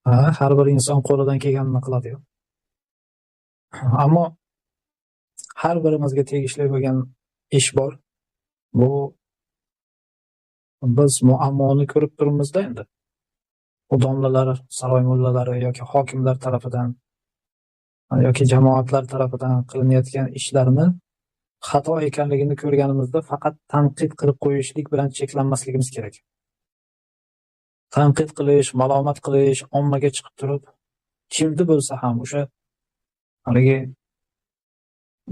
Ha, har bir inson qo'lidan kelganini qiladi-yu. Ammo har birimizga tegishli bo'lgan ish bor. Bu biz muammoni ko'rib turibmiz-da endi. U domlalar, saroy mullalari yoki hokimlar tarafidan yoki jamoatlar tarafidan qilinayotgan ishlarni xato ekanligini ko'rganimizda faqat tanqid qilib qo'yishlik bilan cheklanmasligimiz kerak. Tanqid qilish, malomat qilish, ommaga chiqib turib, kimni bo'lsa ham o'sha haligi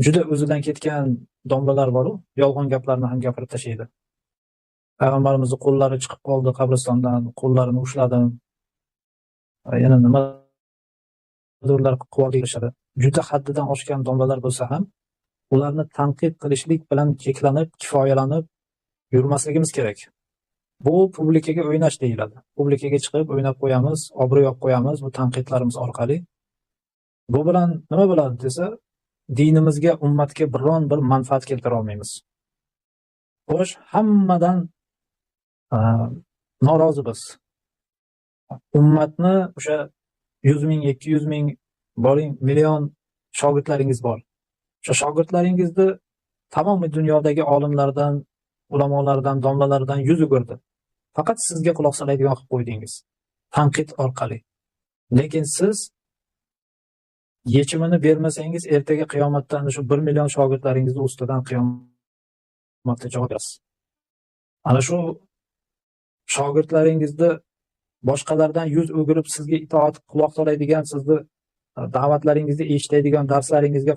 juda o'zidan ketgan domlalar bor-u, yolg'on gaplarni ham gapirib tashlaydi. Payg'ambarimizni qo'llari chiqib qoldi qabristondan, qo'llarini ushladim. Yana nimadirlar qilib deyishadi. Juda haddidan oshgan domlalar bo'lsa ham ularni tanqid qilishlik bilan cheklanib, kifoyalanib yurmasligimiz kerak. Bu publikaga o'ynash deyiladi. Publikaga chiqib o'ynab qo'yamiz, obro' olib qo'yamiz bu tanqidlarimiz orqali. Bu bilan nima bo'ladi desa, dinimizga, ummatga biron bir manfaat keltira olmaymiz. Xo'sh, hammadan norozi biz. Ummatni o'sha 100 ming, 200 ming, boring million shogirdlaringiz bor. O'sha shogirdlaringizni tamomiy dunyodagi olimlardan, ulamolardan, domlalardan yuz o'girdi. Faqat sizga quloq soladigan qilib qo'ydingiz tanqid orqali. Lekin siz yechimini bermasangiz, ertaga qiyomatda ana shu 1 million shogirdlaringizni ustidan qiyomatda javob berasiz. Ana shu shogirdlaringizni boshqalardan yuz o'girib sizga itoat, quloq soladigan, sizni da'vatlaringizni eshitadigan, darslaringizga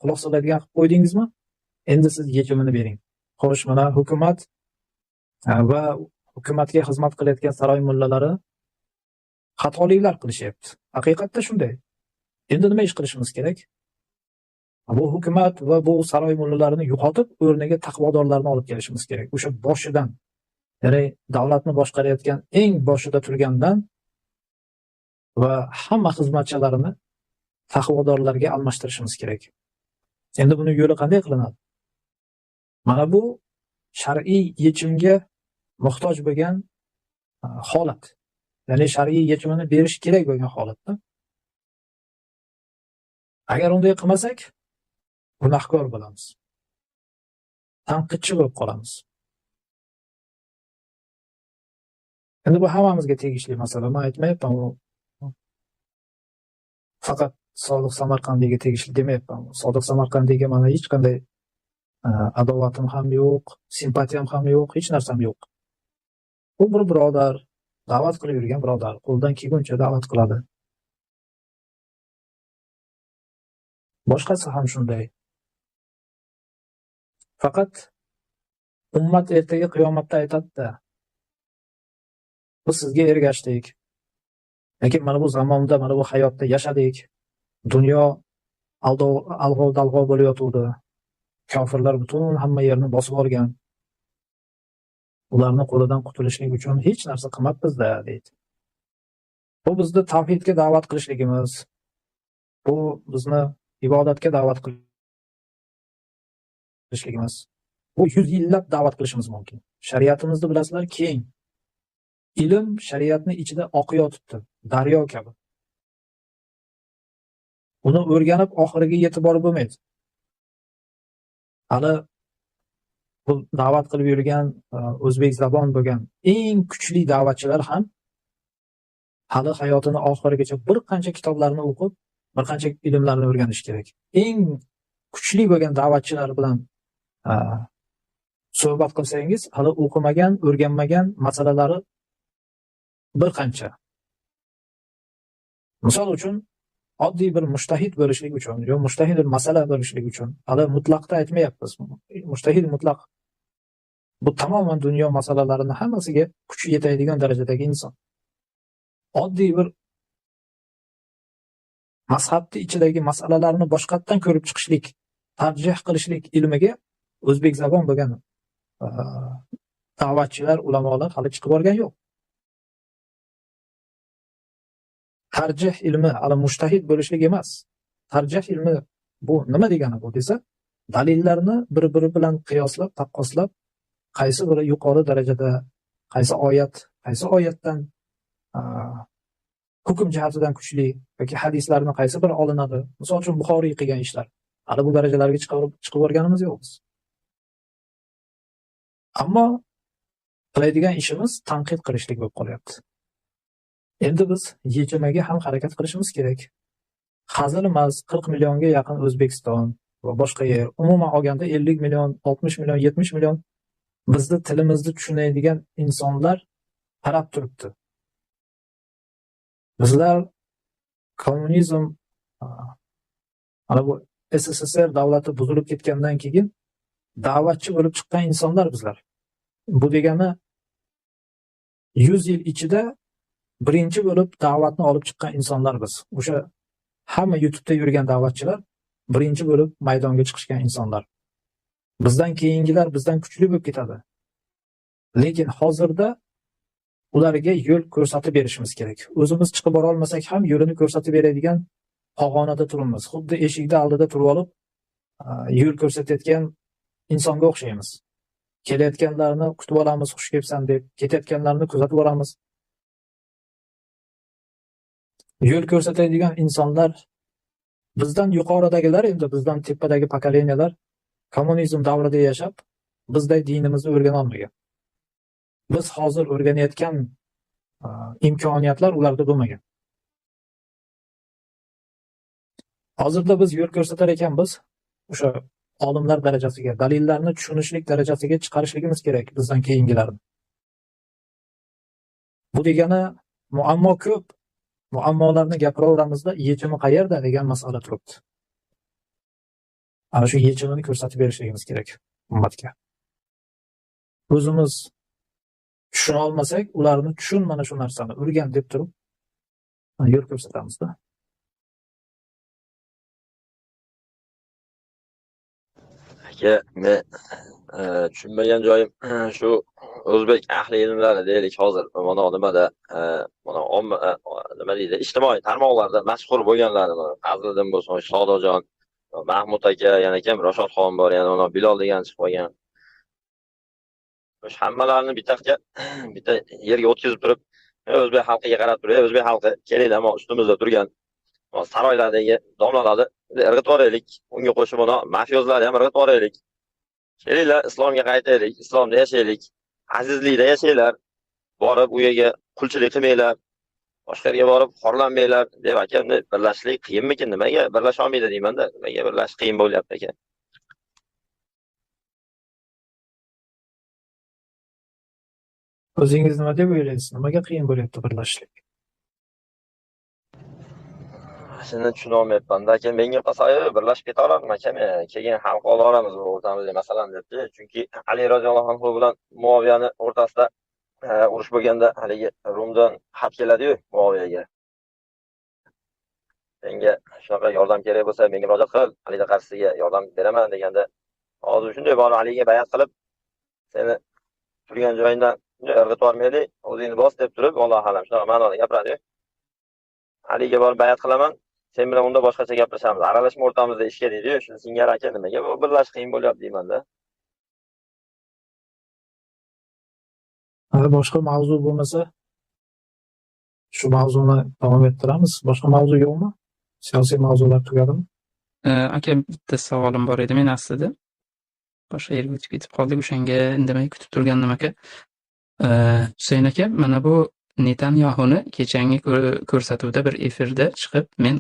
quloq soladigan qilib qo'ydingizmi? Endi siz yechimini bering. Xo'sh, mana hukumat va hukumatga xizmat qilayotgan saroy mullalari xatoliklar qilishyapti. Haqiqatda shunday. Endi nima ish qilishimiz kerak? Bu hukumat va bu saroy mullalarini yo'qotib, o'rniga taqvodorlarni olib kelishimiz kerak. O'sha boshidan, ya'ni davlatni boshqarayotgan eng boshida turgandan va hamma xizmatchilarini taqvodorlarga almashtirishimiz kerak. Endi buni yo'li qanday qilinadi? Mana bu shar'iy yechimga muhtoj bo'lgan holat. Ya'ni shar'iy yechimini berish kerak bo'lgan holatda. Agar unday qilmasak, gunohkor bo'lamiz. Tanqidchi bo'lib qolamiz. Endi bu hammamizga tegishli masala. Men aytmayapman, u faqat Sodiq Samarqandiyga tegishli demayapman. Sodiq Samarqandiyga mana hech qanday adovatim ham yo'q, simpatiyam ham yo'q, hech narsam yo'q. U bir birodar, da'vat qilib yurgan birodar, qo'ldan kelguncha da'vat qiladi. Boshqasi ham shunday. Faqat ummat ertaga qiyomatda aytadi-da, biz sizga ergashdik. Lekin mana bu zamonda, mana bu hayotda yashadik. Dunyo alg'ov-dalg'ov bo'layotgandi. Kofirlar butun hamma yerni bosib olgan. Ularni qo'lidan qutulishlik uchun hech narsa qilmabmiz-da, deydi. Bu bizni tavhidga da'vat qilishligimiz, bu bizni ibodatga da'vat qilishligimiz. Bu 100 yillab da'vat qilishimiz mumkin. Shariatimizni bilasizlar, keng. Ilm shariatni ichida oqayotibdi, daryo kabi. Uni o'rganib oxiriga yetib borib bo'lmaydi. Hali bu da'vat qilib yurgan o'zbek zabon bo'lgan eng kuchli da'vatchilar ham hali hayotini oxirigacha bir qancha kitoblarni o'qib, bir qancha ilmlarni o'rganish kerak. Eng kuchli bo'lgan da'vatchilar bilan suhbat qilsangiz, hali o'qimagan, o'rganmagan masalalari bir qancha. Misol uchun, oddiy bir mushtahid bo'lishlik uchun yo mushtahid masala bo'lishlik uchun, hali mutlaqda aytmayapmiz. Mushtahid mutlaq bu tamoman dunyo masalalarini hammasiga kuchi yetadigan darajadagi inson. Oddiy bir mazhabning ichidagi masalalarni boshqatdan ko'rib chiqishlik, tarjih qilishlik ilmiga o'zbek zabon bo'lgan da'vatchilar, ulamolar hali chiqib borgan yo'q. Tarjih ilmi hali mushtahid bo'lishlik emas. Tarjih ilmi bu nima degani bu desa, dalillarni bir-biri bilan qiyoslab, taqqoslab, qaysi biri yuqori darajada, qaysi oyat, qaysi oyatdan Hukm jihatidan kuchli yoki hadislarni qaysi biri olinadi? Misol uchun Buxoriy qilgan ishlar. Hali bu darajalarga chiqib borganimiz yo'q biz. Ammo qiladigan ishimiz tanqid qilishlik bo'lib qolyapti. Endi biz yechimiga ham harakat qilishimiz kerak. Hazil emas, 40 millionga yaqin O'zbekiston va boshqa yer, umuman olganda 50 million, 60 million, 70 million bizni tilimizni tushunadigan insonlar qarab turibdi. Bizlar kommunizm, ana bu SSSR davlati buzilib ketgandan keyin da'vatchi bo'lib chiqqan insonlar bizlar. Bu degani 100 yil ichida birinchi bo'lib da'vatni olib chiqqan insonlar biz. O'sha hamma YouTube'da yurgan da'vatchilar birinchi bo'lib maydonga chiqishgan insonlar. Bizdan keyingilar bizdan kuchli bo'lib ketadi. Lekin hozirda ularga yo'l ko'rsatib berishimiz kerak. O'zimiz chiqib bora olmasak ham yo'lini ko'rsatib beradigan pog'onada turibmiz. Xuddi eshikda oldida turib olib, yo'l ko'rsatayotgan insonga o'xshaymiz. Kelayotganlarni kutib olamiz, xush kelibsan deb, ketayotganlarni kuzatib boramiz. Yo'l ko'rsatadigan insonlar bizdan yuqoridagilar, endi bizdan tepadagi pokoleniyalar kommunizm davrida yashab, bizday dinimizni o'rgana olmagan. Biz hozir o'rganayotgan imkoniyatlar ularda bo'lmagan. Hozirda biz yo'l ko'rsatar ekanmiz, o'sha olimlar darajasiga, dalillarni tushunishlik darajasiga chiqarishligimiz kerak bizdan keyingilarni. Bu degani muammo ko'p, muammolarni gapiraveramizda yechimi qayerda degan masala turibdi. Ana shu yechimini ko'rsatib berishligimiz kerak ummatga. O'zimiz tushuna olmasak, ularni tushun, mana shu narsani o'rgan deb turib yo'l ko'rsatamizda. Aka, men tushunmagan joyim shu o'zbek ahli ilmlari deylik hozir mana nimada, mana omma nima deydi, ijtimoiy tarmoqlarda mashhur bo'lganlar, Fazliddin bo'lsin, Shodojon, Mahmud aka, yana kim, Rashod xon bor, yana mana Bilol degan chiqib qolgan. O'sha hammalarini bitta yerga o'tkazib turib, o'zbek xalqiga qarab turib, o'zbek xalqi kelinglar, ammo ustimizda turgan saroylardagi domlalarni irg'itib yuboraylik, unga qo'shib mana mafiozlarni ham irg'itib yuboraylik. Kelinglar, islomga qaytaylik, islomda yashaylik, azizlikda yashanglar, borib u yerga qulchilik qilmanglar, boshqa yerga borib xorlanmanglar deb aka, birlashishlik qiyinmikin, nimaga birlasha olmaydi deymanda, nimaga birlashish qiyin bo'lyapti aka? O'zingiz nima deb o'ylaysiz? Nimaga qiyin bo'lyapti birlashishlik? Shuni tushuna olmayapman-da aka. Menga qolsa, birlashib keta olardim aka, men keyin hal qila olamiz bu o'rtamizda masalan debdi. Chunki Ali roziyallohu anhu bilan Muoviyani o'rtasida urush bo'lganda haligi Rumdan xat keladi-yu Muoviyaga. Menga shunaqa yordam kerak bo'lsa, menga murojaat qil, Aliga qarshisiga yordam beraman deganda, hozir shunday borib Aliga bay'at qilib, seni turgan joyingdan irg'itib yubormaylik, o'zingni bos deb turib, Allohu a'lam shunaqa ma'noda gapiradi-yu. Aliga borib bay'at qilaman, sen bilan unda boshqacha gaplashamiz, aralashma o'rtamizda ishga deydi-yu. Shuni singari aka, nimaga bu birlashish qiyin bo'lyapti deymanda. Boshqa mavzu bo'lmasa, shu mavzuni davom ettiramiz. Boshqa mavzu yo'qmi? Siyosiy mavzular tugadimi? Aka, bitta savolim bor edi men aslida. Boshqa yerga o'tib ketib qoldik, o'shanga indamay kutib turgandim aka. Husayn aka, mana bu Netanyaxuni kechangi ko'rsatuvda bir efirda chiqib, men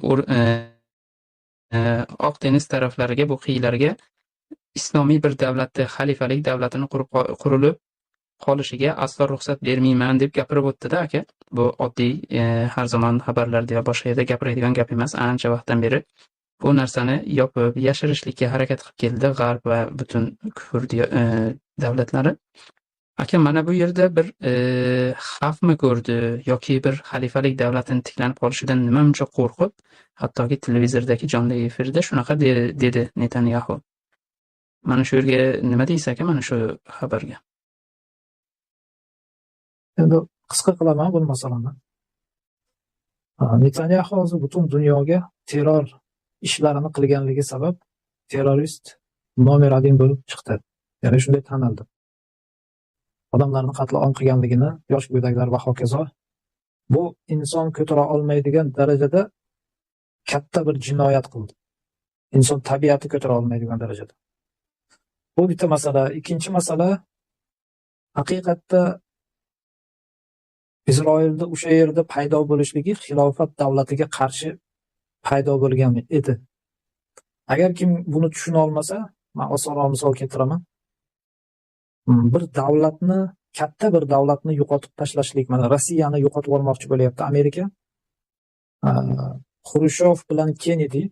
Oq dengiz taraflariga, bu qiyillarga islomiy bir davlatni, xalifalik davlatini qurilib qolishiga aslo ruxsat bermayman deb gapirib o'tdi-da aka. Bu oddiy har zamon xabarlarda yo boshqa yerda gapiradigan gap emas. Ancha vaqtdan beri bu narsani yopib, yashirishlikka harakat qilib keldi G'arb va butun kufr davlatlari. Aka, mana bu yerda bir xavfmi ko'rdi yoki bir xalifalik davlatini tiklanib qolishidan nima muncha qo'rqib, hattoki televizordagi jonli efirda shunaqa dedi Netanyaxu. Mana shu yerga nima deysiz aka, mana shu xabarga? Endi qisqa qilaman bu masalani. Netanyaxu hozir butun dunyoga terror ishlarini qilganligi sabab terrorist nomer 1 bo'lib chiqdi. Ya'ni shunday tanildi. Odamlarni qatl om qilganligini, yosh go'daklar va hokazo Bu inson ko'tara olmaydigan darajada katta bir jinoyat qildi. Inson tabiati ko'tara olmaydigan darajada. Bu bitta masala. Ikkinchi masala, haqiqatda Isroilda o'sha yerda paydo bo'lishligi xilofat davlatiga qarshi paydo bo'lgan edi. Agar kim buni tushuna olmasa, men osonroq misol keltiraman. Bir davlatni, katta bir davlatni yo'qotib tashlashlik, mana Rossiyani yo'qotib olmoqchi bo'lyapti Amerika. Xrushov bilan Kennedy,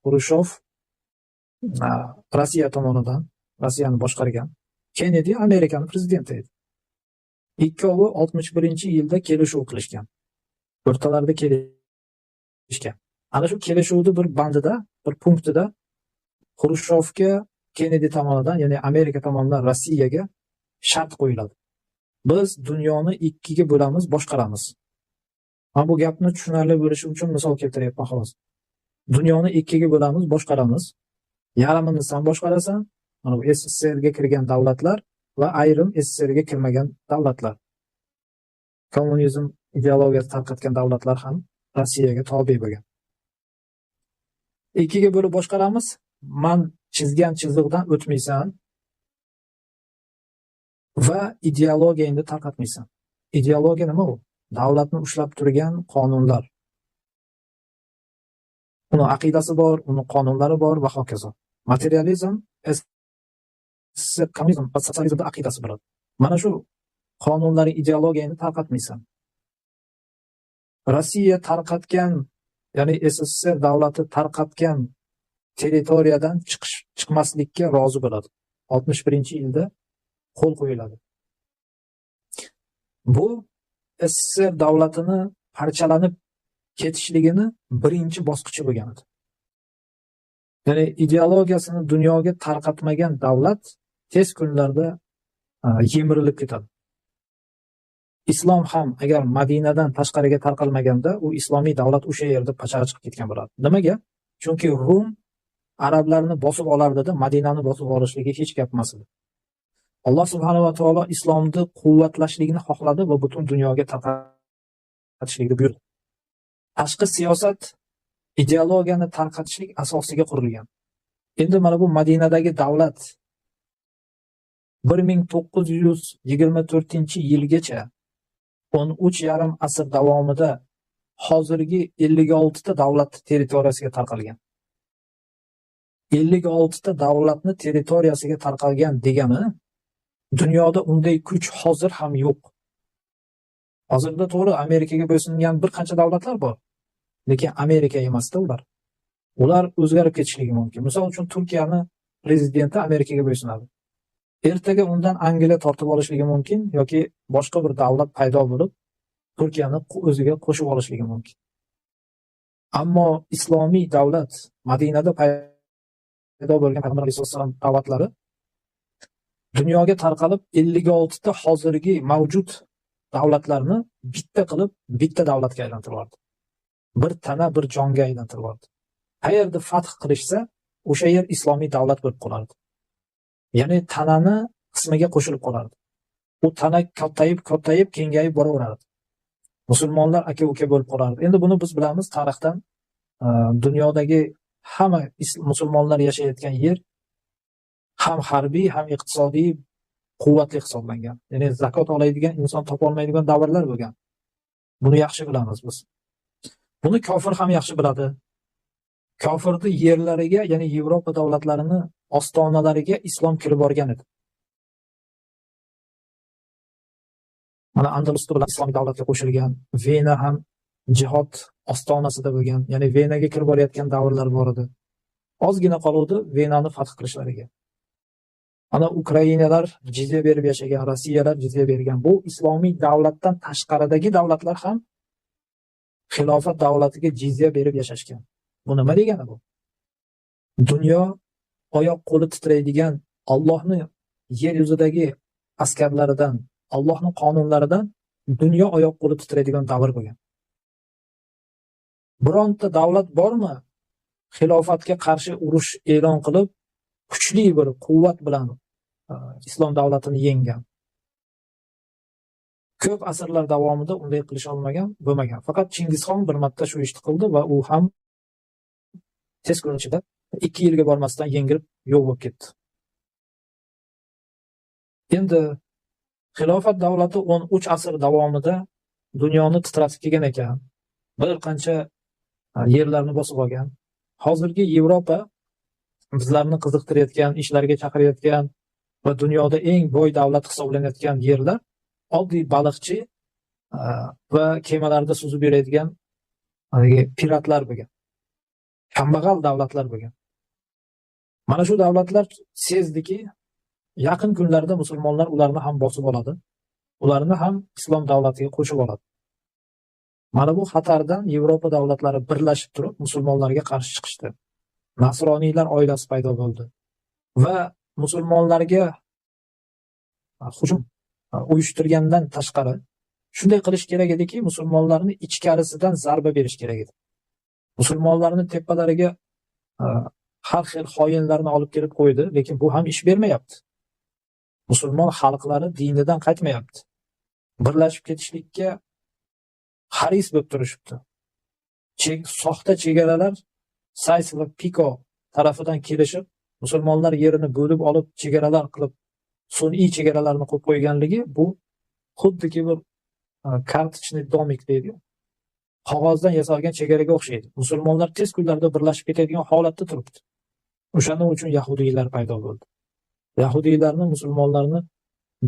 Xrushov Rossiya tomonidan, Rossiyani boshqargan. Kennedy Amerikaning prezidenti edi. Ikkovi 61-yilda kelishuv qilishgan. O'rtalarida kelishgan. Ana shu kelishuvni bir bandida, bir punktida Xrushchevga Kennedy tomonidan, ya'ni Amerika tomonidan Rossiyaga shart qo'yiladi. Biz dunyoni ikkiga bo'lamiz, boshqaramiz. Men bu gapni tushunarli bo'lishi uchun misol keltiryapman xolos. Dunyoni ikkiga bo'lamiz, boshqaramiz. Yarmini sen boshqarasan, mana bu SSSRga kirgan davlatlar va ayrim SSSRga kirmagan davlatlar. Kommunizm ideologiyasi tarqatgan davlatlar ham Rossiyaga tobe bo'lgan. Ikkiga bo'lib boshqaramiz. Man chizgan chiziqdan o'tmaysan va ideologiyangni tarqatmaysan. Ideologiya nima u? Davlatni ushlab turgan qonunlar. Uni aqidasi bor, uni qonunlari bor va hokazo. Materializm, kommunizm va sotsializmda aqidasi bo'ladi. Mana shu qonunlar, ideologiyani tarqatmaysan. Rossiya tarqatgan, ya'ni SSSR davlati tarqatgan territoriyadan chiqmaslikka rozi bo'ladi. 61-yilda qo'l qo'yiladi. Bu SSSR davlatini parchalanib ketishligini birinchi bosqichi bo'lgan edi. Ya'ni ideologiyasini dunyoga tarqatmagan davlat tez kunlarda yemirilib ketadi. Islom ham agar Madinadan tashqariga tarqalmaganda, u islomiy davlat o'sha yerda pachara chiqib ketgan bo'ladi. Nimaga? Chunki Rum arablarni bosib olardida, Madinani bosib olishligi hech gap emas edi. Alloh subhanahu va taolo islomni quvvatlashligini xohladi va butun dunyoga tarqatishlikni buyurdi. Tashqi siyosat ideologiyani tarqatishlik asosiga qurilgan. Endi mana bu Madinadagi davlat 1924-yilgacha 13,5 asr davomida hozirgi 56 ta davlat territoriyasiga tarqalgan. 56 ta davlatni territoriyasiga tarqalgan degani dunyoda unday kuch hozir ham yo'q. Hozirda to'g'ri Amerikaga bo'ysungan bir qancha davlatlar bor, lekin Amerika emasda ular. Ular o'zgarib ketishligi mumkin. Misol uchun Turkiyani prezidenti Amerikaga bo'ysunadi. Ertaga undan Angliya tortib olishligi mumkin yoki boshqa bir davlat paydo bo'lib Turkiyani o'ziga qo'shib olishligi mumkin. Ammo islomiy davlat Madinada paydo bo'lgan Payg'ambar alayhissalom da'vatlari dunyoga tarqalib 56 ta hozirgi mavjud davlatlarni bitta qilib bitta davlatga aylantirib yubordi. Bir tana bir jonga aylantirib yubordi. Qayerda fath qilishsa, o'sha yer islomiy davlat bo'lib qolardi. Ya'ni tanani qismiga qo'shilib qolardi. U tana kattayib, kengayib boraverardi. Musulmonlar aka-uka bo'lib qolardi. Endi buni biz bilamiz tarixdan, dunyodagi hamma musulmonlar yashayotgan yer ham harbiy, ham iqtisodiy quvvatli hisoblangan. Ya'ni zakot oladigan inson topa olmaydigan davrlar bo'lgan. Buni yaxshi bilamiz biz. Buni kofir ham yaxshi biladi. Kofirning yerlariga, ya'ni Yevropa davlatlarini ostonalariga islom kirib borgan edi. Mana Andalusda bilan islomiy davlatga qo'shilgan, Vena ham jihod ostonasida bo'lgan, ya'ni Venaga kirib borayotgan davrlar bor edi. Ozgina qoluvdi Venani fath qilishlariga. Ana Ukrainalar jizya berib yashagan, Rossiyalar jizya bergan. Bu islomiy davlatdan tashqaridagi davlatlar ham xilofat davlatiga jizya berib yashashgan. Bu nima degani bu? Dunyo oyoq qo'li titraydigan Allohning yer yuzidagi askarlaridan, Allohning qonunlaridan dunyo oyoq qo'li titraydigan davr bo'lgan. Bironta davlat bormi xilofatga qarshi urush e'lon qilib, kuchli bir quvvat bilan islom davlatini yenggan? Ko'p asrlar davomida unday qilisha olmagan, bo'lmagan. Faqat Chingizxon bir marta shu ishni qildi va u ham tez kun ichida 2 yilga bormasdan yengilib yo'q bo'lib ketdi. Endi xilofat davlati 13 asr davomida dunyoni titratib kelgan ekan. Bir qancha yerlarni bosib olgan. Hozirgi Yevropa bizlarni qiziqtirayotgan, ishlarga chaqirayotgan va dunyoda eng boy davlat hisoblanayotgan yerlar oddiy baliqchi va kemalarda suzib yuradigan piratlar bo'lgan. Kambag'al davlatlar bo'lgan. Mana shu davlatlar sezdiki, yaqin kunlarda musulmonlar ularni ham bosib oladi. Ularni ham islom davlatiga qo'shib oladi. Mana bu xatardan Yevropa davlatlari birlashib turib musulmonlarga qarshi chiqishdi. Nasroniylar oilasi paydo bo'ldi va musulmonlarga hujum uyushtirgandan tashqari shunday qilish kerak ediki, musulmonlarni ichkarisidan zarba berish kerak edi. Musulmonlarni tepalariga har xil xoinlarni olib kelib qo'ydi, lekin bu ham ish bermayapti. Musulmon xalqlari dinidan qaytmayapti. Birlashib ketishlikka haris bo'lib turishibdi. Soxta chegaralar Says va Piko tarafidan kelishib, musulmonlar yerini bo'lib olib chegaralar qilib, sun'iy chegaralarni qo'yib qo'yganligi bu xuddiki bir kartochniy domik deydi. Qog'ozdan yasalgan chegaraga o'xshaydi. Musulmonlar tez kunlarda birlashib ketadigan holatda turibdi. O'shaning uchun yahudiylar paydo bo'ldi. Yahudiylarni musulmonlarni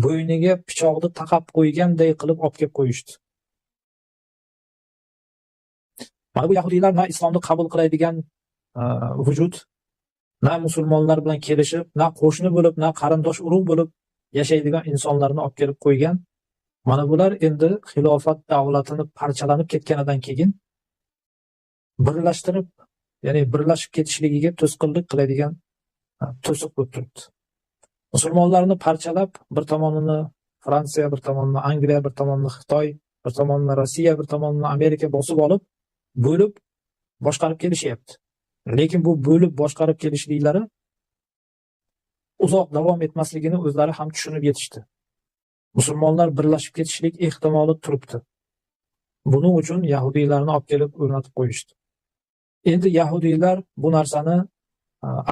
bo'yniga pichoqni taqab qo'yganday qilib olib kelib qo'yishdi. Mana bu yahudiylar na islomni qabul qiladigan vujud, na musulmonlar bilan kelishib, na qo'shni bo'lib, na qarindosh urug' bo'lib yashaydigan insonlarni olib kelib qo'ygan. Mana bular endi xilofat davlatini parchalanib ketganidan keyin birlashtirib, ya'ni birlashib ketishligiga to'sqinlik qiladigan to'siq bo'lib turibdi. Musulmonlarni parchalab, bir tomonini Fransiya, bir tomonini Angliya, bir tomonini Xitoy, bir tomonini Rossiya, bir tomonini Amerika bosib olib, bo'lib boshqarib kelishyapti. Lekin bu bo'lib boshqarib kelishliklari uzoq davom etmasligini o'zlari ham tushunib yetishdi. Musulmonlar birlashib ketishlik ehtimoli turibdi. Buning uchun yahudiylarni olib kelib o'rnatib qo'yishdi. Endi yahudiylar bu narsani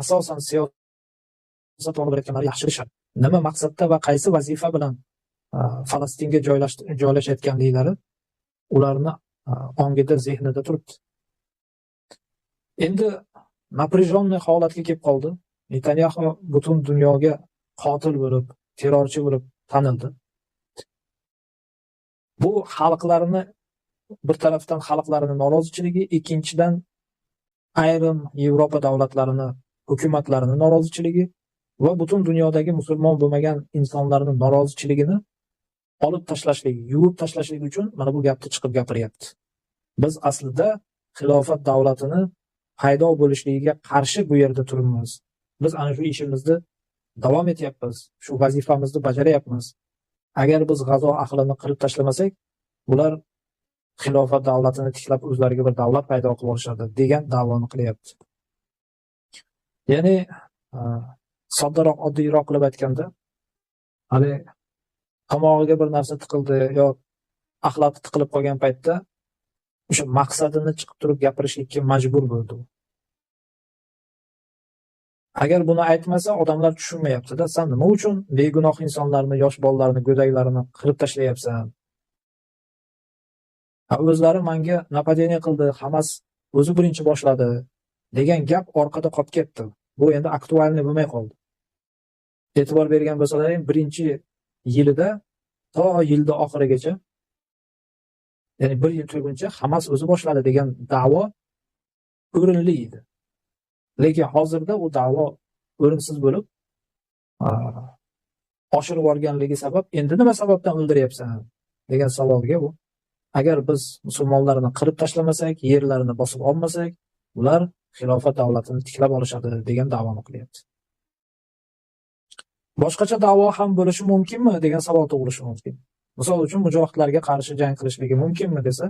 asosan siyosat olib borayotganlar yaxshi bilishadi. Nima maqsadda va qaysi vazifa bilan Falastinga joylashayotganliklari ularni ongida, zehnida turibdi. Endi напряженный holatga kelib qoldi. Netanyaxu butun dunyoga qotil bo'lib, terrorchi bo'lib tanildi. Bu xalqlarni bir tarafdan xalqlarning norozichiligi, ikkinchidan ayrim Yevropa davlatlarini hukumatlarining norozichiligi va butun dunyodagi musulmon bo'lmagan insonlarning norozichiligini olib tashlashlik, yuvib tashlashlik uchun mana bu gapni chiqib gapiryapti. Biz aslida xilofat davlatini paydo bo'lishligiga qarshi bu yerda turibmiz. Biz ana shu ishimizni davom etyapmiz, shu vazifamizni bajaryapmiz. Agar biz g'azo ahlini qirib tashlamasak, bular xilofat davlatini tiklab o'zlariga bir davlat paydo qilib olishadi degan da'voni qilyapti. Ya'ni soddaroq, oddiyroq qilib aytganda, hali tomog'iga bir narsa tiqildi yo axlati tiqilib qolgan paytda o'sha maqsadini chiqib turib gapirishlikka majbur bo'ldi. Agar buni aytmasa, odamlar tushunmayapti-da, sen nima uchun begunoh insonlarni, yosh bolalarni, go'daklarni qirib tashlayapsan? O'zlari menga napadeniya qildi, Hamas o'zi birinchi boshladi degan gap orqada qolib ketdi. Bu endi aktualniy bo'lmay qoldi. E'tibor bergan bo'lsalaring, birinchi yilida to yilda oxirigacha, ya'ni bir yil to'lguncha Hamas o'zi boshladi degan da'vo o'rinli edi. Lekin hozirda u da'vo o'rinsiz bo'lib, oshirib yuborganligi sabab endi nima sababdan o'ldiryapsan degan savolga bu, agar biz musulmonlarni qirib tashlamasak, yerlarini bosib olmasak, ular xilofat davlatini tiklab olishadi degan da'voni qilyapti. Boshqacha da'vo ham bo'lishi mumkinmi degan savol tug'ilishi mumkin. Misol uchun mujohidlarga qarshi jang qilishligi mumkinmi desa,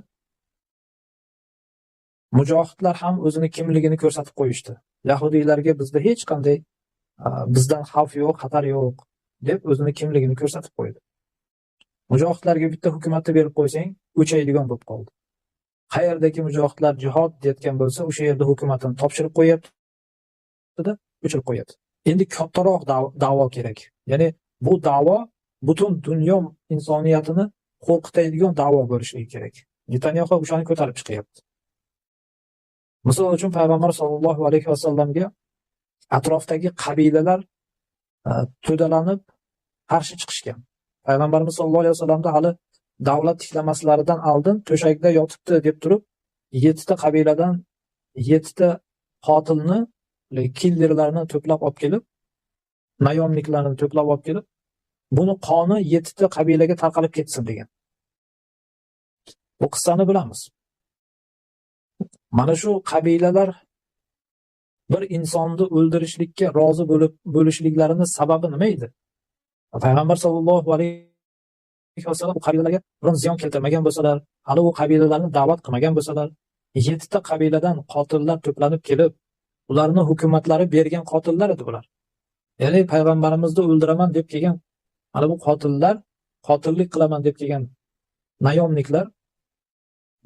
mujohidlar ham o'zini kimligini ko'rsatib qo'yishdi. Yahudiylarga bizda hech qanday bizdan xavf yo'q, xatar yo'q deb o'zini kimligini ko'rsatib qo'ydi. Mujohidlarga bitta hukumatni berib qo'ysang, o'chaydigan bo'lib qoldi. Qayerdagi mujohidlar jihod deyotgan bo'lsa, o'sha yerda hukumatini topshirib qo'yapti-da, o'chirib qo'yapti. Endi kattaroq da'vo kerak. Ya'ni bu da'vo butun dunyo insoniyatini qo'rqitadigan da'vo bo'lishi kerak. Netanyaxu o'shani ko'tarib chiqyapti. Misol uchun payg'ambar sollallohu alayhi vasallamga atrofdagi qabilalar to'dalanib qarshi chiqishgan. Payg'ambarimiz sollallohu alayhi vasallamda hali davlat tiklamaslaridan oldin to'shakda yotibdi deb turib, 7 ta qabiladan 7 ta qotilni, killerlarni to'plab olib kelib, nayomniklarni to'plab olib kelib, buni qoni 7 ta qabilaga tarqalib ketsin degan. Bu qissani bilamiz. Mana shu qabilalar bir insonni o'ldirishlikka rozi bo'lishliklarini sababi nima edi? Payg'ambar sollallohu alayhi vasallam bu qabilalarga biron ziyon keltirmagan bo'lsalar, hali u qabilalarni da'vat qilmagan bo'lsalar, 7 ta qabiladan qotillar to'planib kelib, ularni hukumatlari bergan qotillar edi bular. Ya'ni payg'ambarimizni o'ldiraman deb kelgan mana bu qotillar, qotillik qilaman deb kelgan nayomniklar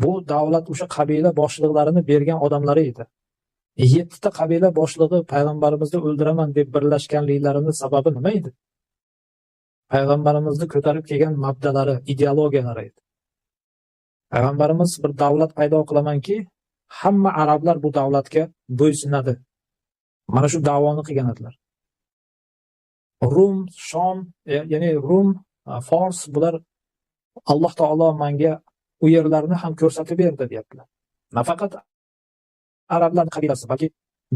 bu davlat o'sha qabila boshliqlarini bergan odamlari edi. 7 ta qabila boshlig'i payg'ambarimizni o'ldiraman deb birlashganliklarining sababi nima edi? Payg'ambarimizni ko'tarib kelgan mabdalari, ideologiyalari edi. Payg'ambarimiz bir davlat paydo qilamanki, hamma arablar bu davlatga bo'ysunadi. Mana shu da'voni qilgan edilar. Rum, Shom, ya'ni Rum, Fors bular Alloh taolo menga u yerlarni ham ko'rsatib berdi deyaptilar. Nafaqat arablar qabilasi, balki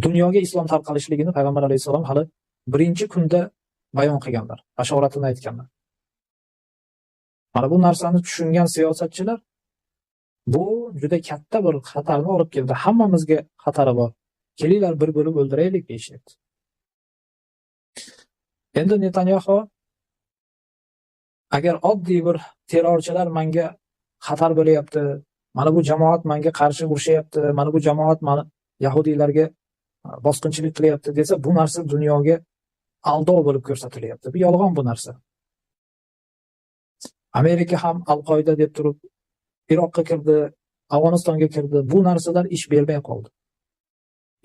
dunyoga islom tarqalishligini payg'ambar alayhissalom hali birinchi kunda bayon qilganlar, bashoratini aytganlar. Mana bu narsani tushungan siyosatchilar bu juda katta bir xatarni olib keldi. Hammamizga xatari bor. Kelinglar bir bo'lib o'ldiraylik deyishyapti. Endi Netanyaxu agar oddiy bir terrorchilar menga xatar bo'lyapti, mana bu jamoat menga qarshi urushyapti, mana bu jamoat meni yahudiylarga bosqinchilik qilyapti desa, bu narsa dunyoga aldov bo'lib ko'rsatilyapti. Bu yolg'on bu narsa. Amerika ham Al-Qoida deb turib Iroqqa kirdi, Afg'onistonga kirdi. Bu narsalar ish bermay qoldi.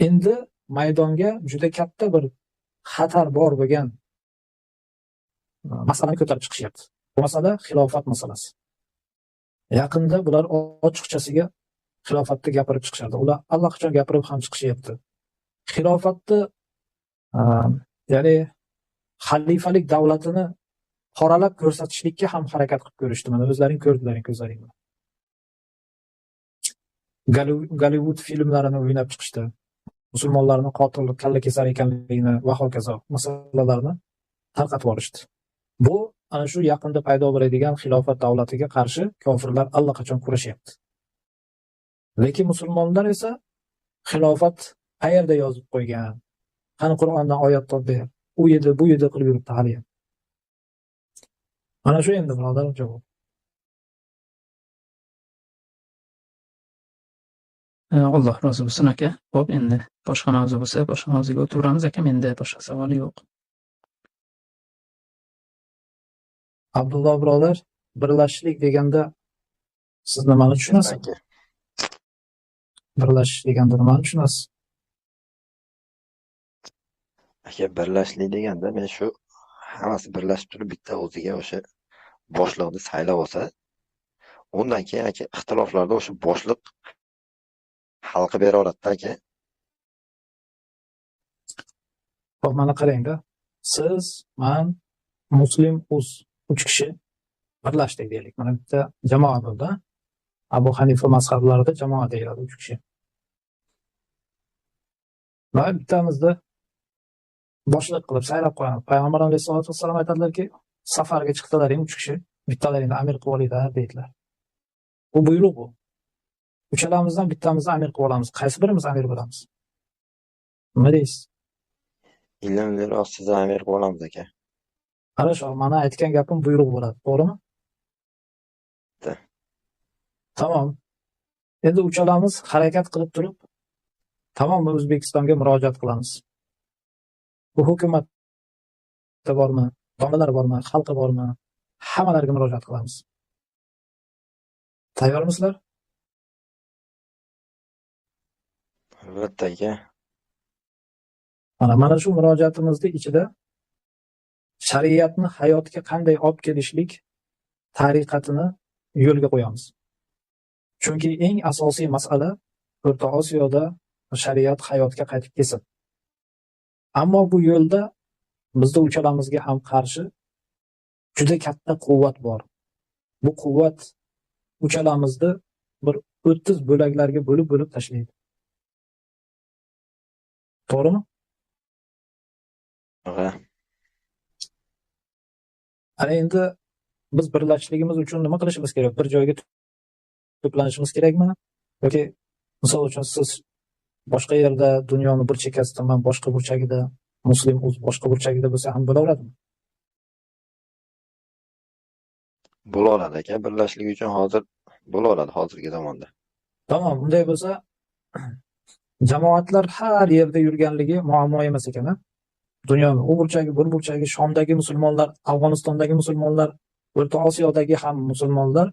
Endi maydonga juda katta bir xatar bor bo'lgan masalani ko'tarib chiqishyapti. Bu masala xilofat masalasi. Yaqinda bular ochiqchasiga xilofatni gapirib chiqishadi. Ular allaqachon gapirib ham chiqishyapti. Xilofatni, ya'ni xalifalik davlatini qoralab ko'rsatishlikka ham harakat qilib ko'rishdi. Mana o'zlaring ko'rdilaring ko'zlaring bilan. Gollivud filmlarini o'ynab chiqishdi. Musulmonlarni qotil, kalla kesar ekanligini va hokazo masalalarni tarqatib olishdi. Bu ana shu yaqinda paydo bo'ladigan xilofat davlatiga qarshi kofirlar allaqachon kurashyapti. Lekin musulmonlar esa xilofat qayerda yozib qo'ygan? Qani Qur'ondan oyat top ber. U yerda, bu yerda qilib yuribdi hali ham. Mana shu endi birodarim javob. Alloh rozi bo'lsin aka. Xo'p, endi boshqa mavzu bo'lsa, boshqa mavzuga o'taveramiz aka. Menda boshqa savol yo'q. Abdulloh birodar, birlashishlik deganda siz nimani tushunasiz? Birlashish deganda nimani tushunasiz? Aka, birlashishlik deganda men shu hammasi birlashib turib bitta o'ziga o'sha boshliqni saylab olsa, undan keyin aka ixtiloflarda o'sha boshliq hal qilib bera oladi aka. Xo'p, mana qarang-da. Siz, men, Muslim, uz 3 kishi birlashdik deylik. Mana bitta jamoa bo'ldi. Abu Hanifa mazhablarida jamoa deyiladi 3 kishi. Va bittamizni boshliq qilib saylab qo'yamiz. Payg'ambar alayhisolatu vassalom aytadilarki, safarga chiqdilaring 3 kishi, bittalaringni amir qilib olinglar deydilar. Bu buyruq bu. Uchalamizdan bittamizni amir qilib olamiz. Qaysi birimiz amir bo'lamiz? Nima deysiz? Ilmliroq sizni amir qilib olamiz aka. Qarasho, mana aytgan gapim buyruq bo'ladi, to'g'rimi? Tamom. Endi uchalamiz harakat qilib turib, tamom O'zbekistonga murojaat qilamiz. Bu hukumatda bormi, domlalar bormi, xalqi bormi, Hammalariga murojaat qilamiz. Tayyormisizlar? Albatta aka. Mana shu murojaatimizni ichida shariatni hayotga qanday olib kelishlik tariqatini yo'lga qo'yamiz. Chunki eng asosiy masala O'rta Osiyoda shariat hayotga qaytib kelsin. Ammo bu yo'lda bizda uchalamizga ham qarshi juda katta quvvat bor. Bu quvvat uchalamizni bir 30 bo'laklarga bo'lib-bo'lib tashlaydi. To'g'rimi? Ha. Ana endi biz birlashishligimiz uchun nima qilishimiz kerak? Bir joyga to'planishimiz kerakmi? Yoki misol uchun siz boshqa yerda, dunyoni bir chekkasida, men boshqa burchagida, Muslim o'z boshqa burchagida bo'lsa ham bo'laveradimi? Bo'laveradi aka, birlashlik uchun hozir bo'laveradi hozirgi zamonda. Tamom, bunday bo'lsa jamoatlar har yerda yurganligi muammo emas ekan, a? Dunyoni u burchagi, bir burchagi, Shomdagi musulmonlar, Afg'onistondagi musulmonlar, O'rta Osiyodagi ham musulmonlar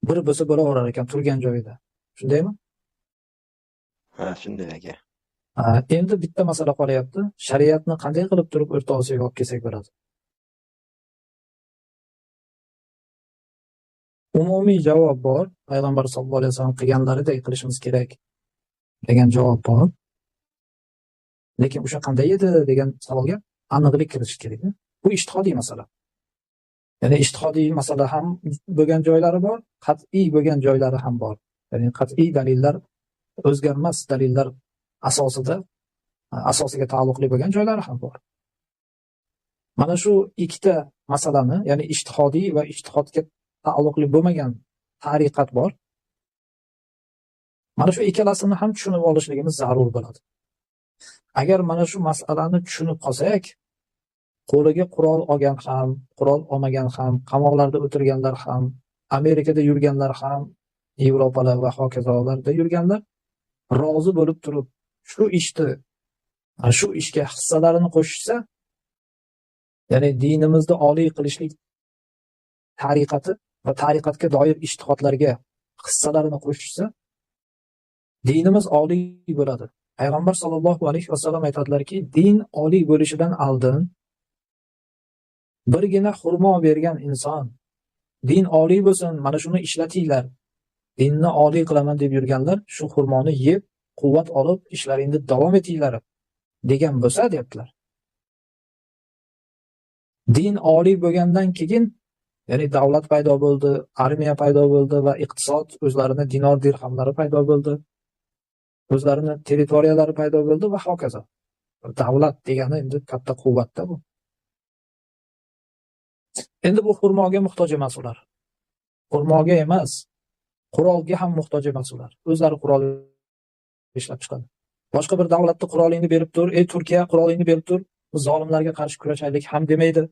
bir bo'lsa bo'laverar ekan turgan joyida. Shundaymi? Ha, shunday aka. Endi bitta masala qolyapti. Shariatni qanday qilib turib O'rta Osiyoga olib kelsak bo'ladi? Umumiy javob bor. Payg'ambar sollallohu alayhi vasallam qilganlaridek qilishimiz kerak degan javob bor. Lekin o'sha qanday edi degan savolga aniqlik kiritish kerak. Bu ijtihodiy masala. Ya'ni ijtihodiy masala ham bo'lgan joylari bor, qat'iy bo'lgan joylari ham bor. Ya'ni qat'iy dalillar, o'zgarmas dalillar asosida, asosiga taalluqli bo'lgan joylari ham bor. Mana shu ikkita masalani, ya'ni ijtihodiy va ijtihodga taalluqli bo'lmagan tariqat bor. Mana shu ikkalasini ham tushunib olishligimiz zarur bo'ladi. Agar mana shu masalani tushunib qolsak, qo'liga qurol olgan ham, qurol olmagan ham, qamoqlarda o'tirganlar ham, Amerikada yurganlar ham, Yevropalar va hokazolarda yurganlar rozi bo'lib turib shu ishni, shu ishga hissalarini qo'shishsa, ya'ni dinimizni oliy qilishlik tariqati va tariqatga doir ijtihodlarga hissalarini qo'shishsa, dinimiz oliy bo'ladi. Payg'ambar sollallohu alayhi vasallam aytadilarki, din oliy bo'lishidan oldin birgina xurmo bergan inson din oliy bo'lsin, mana shuni ishlatinglar, dinni oliy qilaman deb yurganlar shu xurmoni yeb quvvat olib ishlaringni davom etinglar degan bo'lsa, deyaptilar. Din oliy bo'lgandan keyin, ya'ni davlat paydo bo'ldi, armiya paydo bo'ldi va iqtisod, o'zlarini dinor dirhamlari paydo bo'ldi, o'zlarini territoriyalari paydo bo'ldi va hokazo. Davlat degani endi katta quvvatda bu. Endi bu xurmoga muhtoj emas ular. Xurmoga emas, qurolga ham muhtoj emas ular. O'zlari qurol ishlab chiqadi. Boshqa bir davlatda qurolingni berib tur, ey Turkiya qurolingni berib tur, biz zolimlarga qarshi kurashaylik ham demaydi.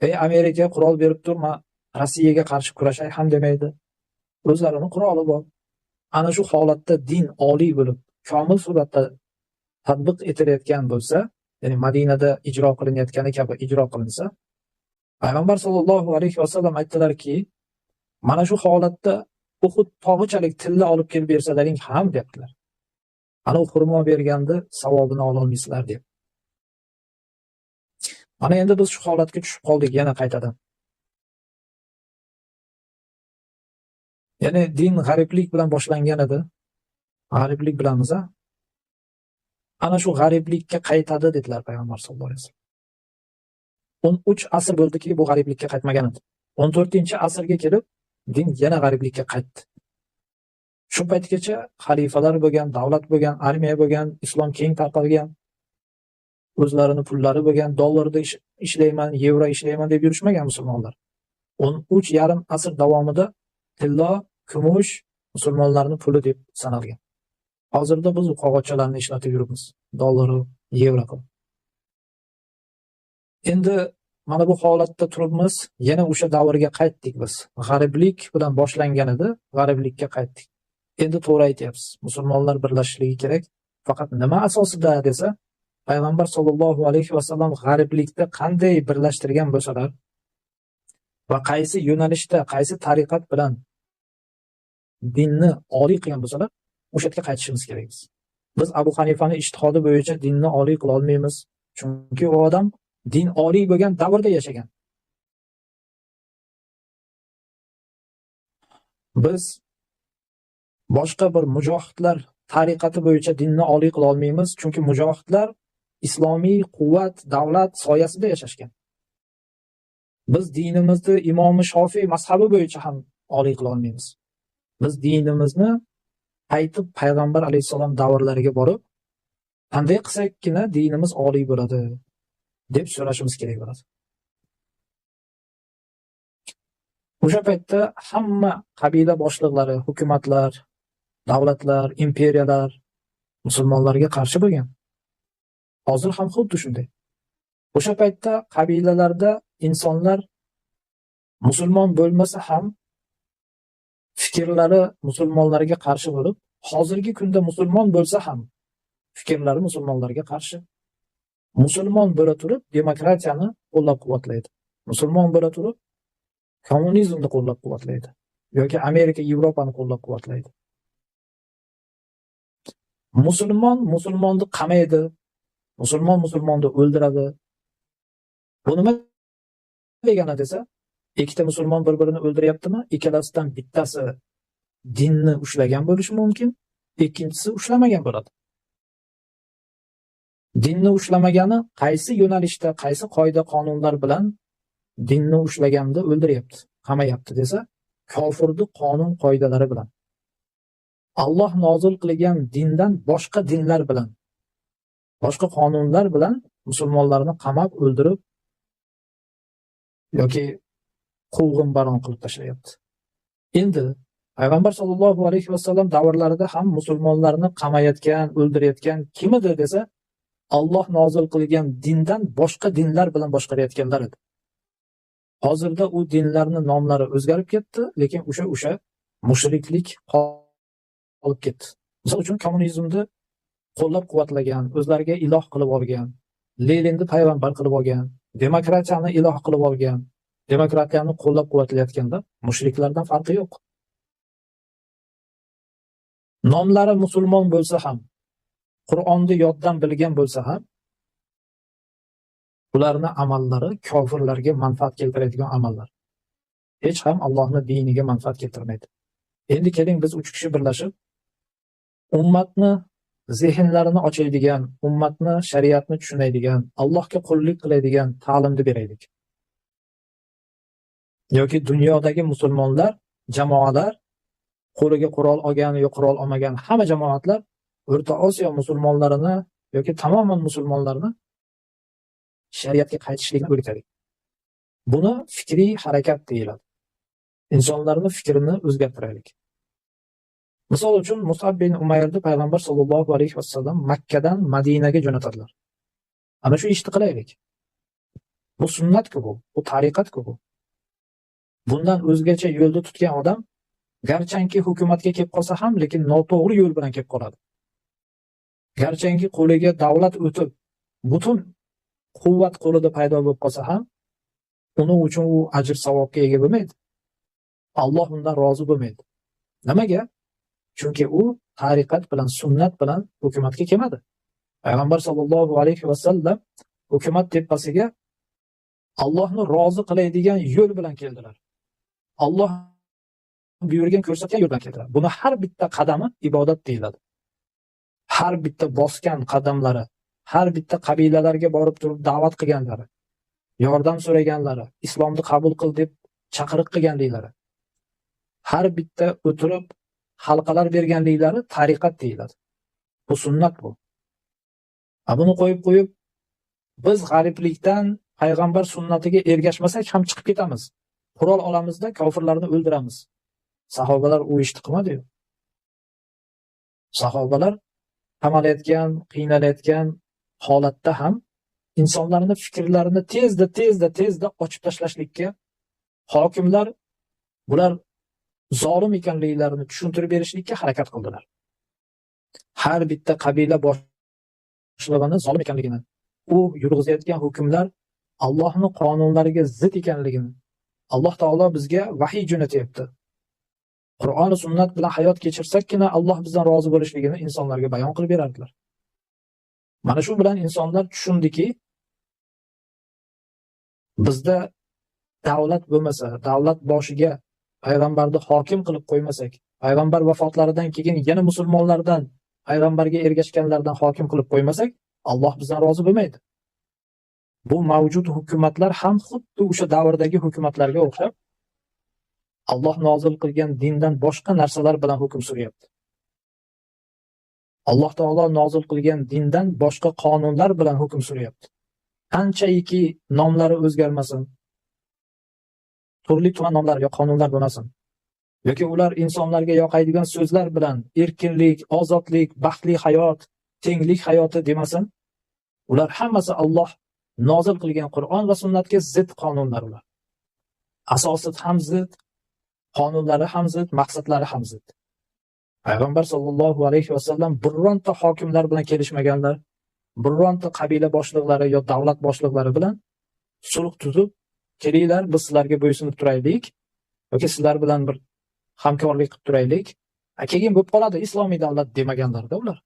Ey Amerika qurol berib tur, men Rossiyaga qarshi kurashay ham demaydi. O'zlarining quroli bor. Ana shu holatda din oliy bo'lib, komil suratda tatbiq etilayotgan bo'lsa, ya'ni Madinada ijro qilinayotgani kabi ijro qilinsa, Payg'ambar sollallohu alayhi vasallam aytdilarki, mana shu holatda Uhud tog'ichalik tilla olib kelib bersalaring ham deyaptilar. Ana u xurmo berganda savobini ola olmaysizlar deb. Mana endi biz shu holatga tushib qoldik yana qaytadan. Ya'ni din g'ariblik bilan boshlangan edi. G'ariblik bilamiz, a? Ana shu g'ariblikka qaytadi dedilar Payg'ambar sollallohu alayhi vasallam. 13 asr bo'ldiki bu g'ariblikka qaytmagan edi. 14-asrga kelib din yana g'ariblikka qaytdi. Shu paytgacha xalifalar bo'lgan, davlat bo'lgan, armiya bo'lgan, islom keng tarqalgan, o'zlarini pullari bo'lgan, dollarda ishlayman, yevro ishlayman deb yurishmagan musulmonlar. 13,5 asr davomida tillo, kumush musulmonlarning puli deb sanalgan. Hozirda biz u qog'ozchalarni ishlatib yuribmiz, dollar, yevro qilib. Endi mana bu holatda turibmiz, yana o'sha davrga qaytdik biz. G'ariblik bilan boshlangan edi, g'ariblikka qaytdik. Endi to'g'ri aytyapsiz, musulmonlar birlashishligi kerak. Faqat nima asosida desa, Payg'ambar sollallohu alayhi vasallam g'ariblikda qanday birlashtirgan bo'lsalar, Va qaysi yo'nalishda, qaysi tariqat bilan dinni oliy qilgan bo'lsalar, o'sha yerga qaytishimiz kerak biz. Biz Abu Hanifani ijtihodi bo'yicha dinni oliy qila olmaymiz, chunki u odam din oliy bo'lgan davrda yashagan. Biz boshqa bir mujohidlar tariqati bo'yicha dinni oliy qila olmaymiz, chunki mujohidlar islomiy quvvat, davlat soyasida yashashgan. Biz dinimizni Imomi Shofiy mazhabi bo'yicha ham oliy qila olmaymiz. Biz dinimizni qaytib payg'ambar alayhissalom davrlariga borib, qanday qilsakkina dinimiz oliy bo'ladi deb so'rashimiz kerak bo'ladi. O'sha paytda hamma qabila boshliqlari, hukumatlar, davlatlar, imperiyalar musulmonlarga qarshi bo'lgan. Hozir ham xuddi shunday. O'sha paytda qabilalarda insonlar musulmon bo'lmasa ham fikrlari musulmonlarga qarshi bo'lib, hozirgi kunda musulmon bo'lsa ham fikrlari musulmonlarga qarshi. Musulmon bo'la turib demokratiyani qo'llab-quvvatlaydi. Musulmon bo'la turib kommunizmni qo'llab-quvvatlaydi yoki Amerika, Yevropani qo'llab-quvvatlaydi. Musulmon musulmonni qamaydi, musulmon musulmonni o'ldiradi. Bu nima degani desa, ikkita musulmon bir-birini o'ldiryaptimi? Ikkalasidan bittasi dinni ushlagan bo'lishi mumkin, ikkinchisi ushlamagan bo'ladi. Dinni ushlamagani qaysi yo'nalishda, qaysi qoida qonunlar bilan dinni ushlaganda o'ldiryapti, qamayapti desa, kofirni qonun qoidalari bilan. Alloh nozil qilgan dindan boshqa dinlar bilan, boshqa qonunlar bilan musulmonlarni qamab, o'ldirib yoki quvg'in baron qilib tashlayapti. Endi payg'ambar sollallohu alayhi vasallam davrlarida ham musulmonlarni qamayotgan, o'ldirayotgan kim edi desa, Alloh nozil qilgan dindan boshqa dinlar bilan boshqarayotganlar edi. Hozirda u dinlarning nomlari o'zgarib ketdi, lekin o'sha mushriklik qolib ketdi. Misol uchun kommunizmni qo'llab-quvvatlagan, o'zlariga iloh qilib olgan, Leninni payg'ambar qilib olgan, demokratiyani iloh qilib olgan, demokratiyani qo'llab-quvvatlayotganda mushriklardan farqi yo'q. Nomlari musulmon bo'lsa ham, Qur'onni yoddan bilgan bo'lsa ham, ularning amallari kofirlarga manfaat keltiradigan amallar. Hech ham Allohning diniga manfaat keltirmaydi. Endi keling biz 3 kishi birlashib ummatni zehnlarini ochadigan, ummatni shariatni tushunadigan, Allohga qullik qiladigan ta'limni beraylik. Yoki dunyodagi musulmonlar, jamoalar qo'liga qurol olgan yo qurol olmagan hamma jamoatlar O'rta Osiyo musulmonlarini yoki tamoman musulmonlarni shariatga qaytishlikni o'rgataylik. Buni fikriy harakat deyiladi. Insonlarning fikrini o'zgartiraylik. Misol uchun Mus'ab bin Umayrni payg'ambar sollallohu alayhi vasallam Makkadan Madinaga jo'natadilar. Ana shu ishni qilaylik. Bu sunnat-ku bu, bu tariqat-ku bu. Bundan o'zgacha yo'lda tutgan odam garchanki hukumatga kelib qolsa ham, lekin noto'g'ri yo'l bilan kelib qoladi. Garchanki qo'liga davlat o'tib, butun quvvat qo'lida paydo bo'lib qolsa ham, uning uchun u ajr savobga ega bo'lmaydi. Alloh undan rozi bo'lmaydi. Nimaga? Chunki u tariqat bilan, sunnat bilan hukumatga kelmadi. Payg'ambar sollallohu alayhi vasallam hukumat tepasiga Allohni rozi qiladigan yo'l bilan keldilar. Alloh buyurgan, ko'rsatgan yo'l bilan keldilar. Buni har bitta qadami ibodat deyiladi. Har bitta bosgan qadamlari, har bitta qabilalarga borib turib da'vat qilganlari, yordam so'raganlari, islomni qabul qil deb chaqiriq qilganliklari, har bitta o'tirib halqalar berganliklari tariqat deyiladi. Bu sunnat bu. Buni qo'yib biz g'ariblikdan payg'ambar sunnatiga ergashmasak ham chiqib ketamiz. Qurol olamizda kofirlarni o'ldiramiz. Sahobalar u ishni qilmadi-yu. Sahobalar qamalayotgan, qiynalayotgan holatda ham insonlarning fikrlarini tezda ochib tashlashlikka hokimlar bular zolim ekanliklarini tushuntirib berishlikka harakat qildilar. Har bitta qabila boshlig'ini zolim ekanligini, u yurg'izayotgan hukmlar Allohning qonunlariga zid ekanligini, Alloh taolo bizga vahiy jo'natyapti. Qur'on va sunnat bilan hayot kechirsakkina Alloh bizdan rozi bo'lishligini insonlarga bayon qilib berardilar. Mana shu bilan insonlar tushundiki, bizda davlat bo'lmasa, davlat boshiga payg'ambarni hokim qilib qo'ymasak, payg'ambar vafotlaridan keyin yana musulmonlardan, payg'ambarga ergashganlardan hokim qilib qo'ymasak, Alloh bizdan rozi bo'lmaydi. Bu mavjud hukumatlar ham xuddi o'sha davrdagi hukumatlarga o'xshab Alloh nozil qilgan dindan boshqa narsalar bilan hukm suryapti. Alloh taolo nozil qilgan dindan boshqa qonunlar bilan hukm suryapti. Qanchayki nomlari o'zgarmasin, turli tuman nomlar yo qonunlar bo'lmasin, yoki ular insonlarga yoqadigan so'zlar bilan erkinlik, ozodlik, baxtli hayot, tenglik hayoti demasin, ular hammasi Alloh nozil qilgan Qur'on va sunnatga zid qonunlar ular. Asosi ham zid, qonunlari ham zid, maqsadlari ham zid. Payg'ambar sollallohu alayhi vasallam bironta hokimlar bilan kelishmaganlar, bironta qabila boshliqlari yo davlat boshliqlari bilan sulh tuzib, kelinglar biz sizlarga bo'ysunib turaylik yoki sizlar bilan bir hamkorlik qilib turaylik, keyin bo'lib qoladi islomiy davlat demaganlarda ular.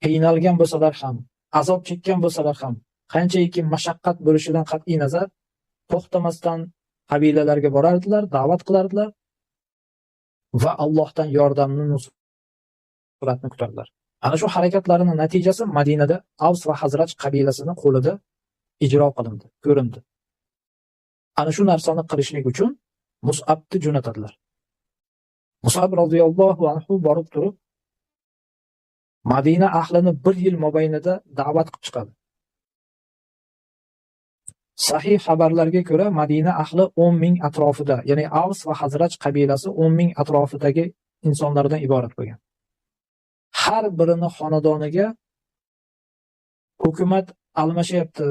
Qiynalgan bo'lsalar ham, azob chekkan bo'lsalar ham, qanchaki mashaqqat bo'lishidan qat'iy nazar to'xtamasdan qabilalarga borardilar, da'vat qilardilar va Allohdan yordamni, nusratni kutardilar. Ana shu harakatlarining natijasi Madinada Avs va Hazraj qabilasining qo'lida ijro qilindi, ko'rindi. Ana shu narsani qilishlik uchun Mus'abni jo'natadilar. Mus'ab roziyallohu anhu borib turib Madina ahlini bir yil mobaynida da'vat qilib chiqadi. Sahih xabarlarga ko'ra Madina ahli 10 ming atrofida, ya'ni Avs va Hazraj qabilasi 10 ming atrofidagi insonlardan iborat bo'lgan. Har birini xonadoniga hukumat almashyapti.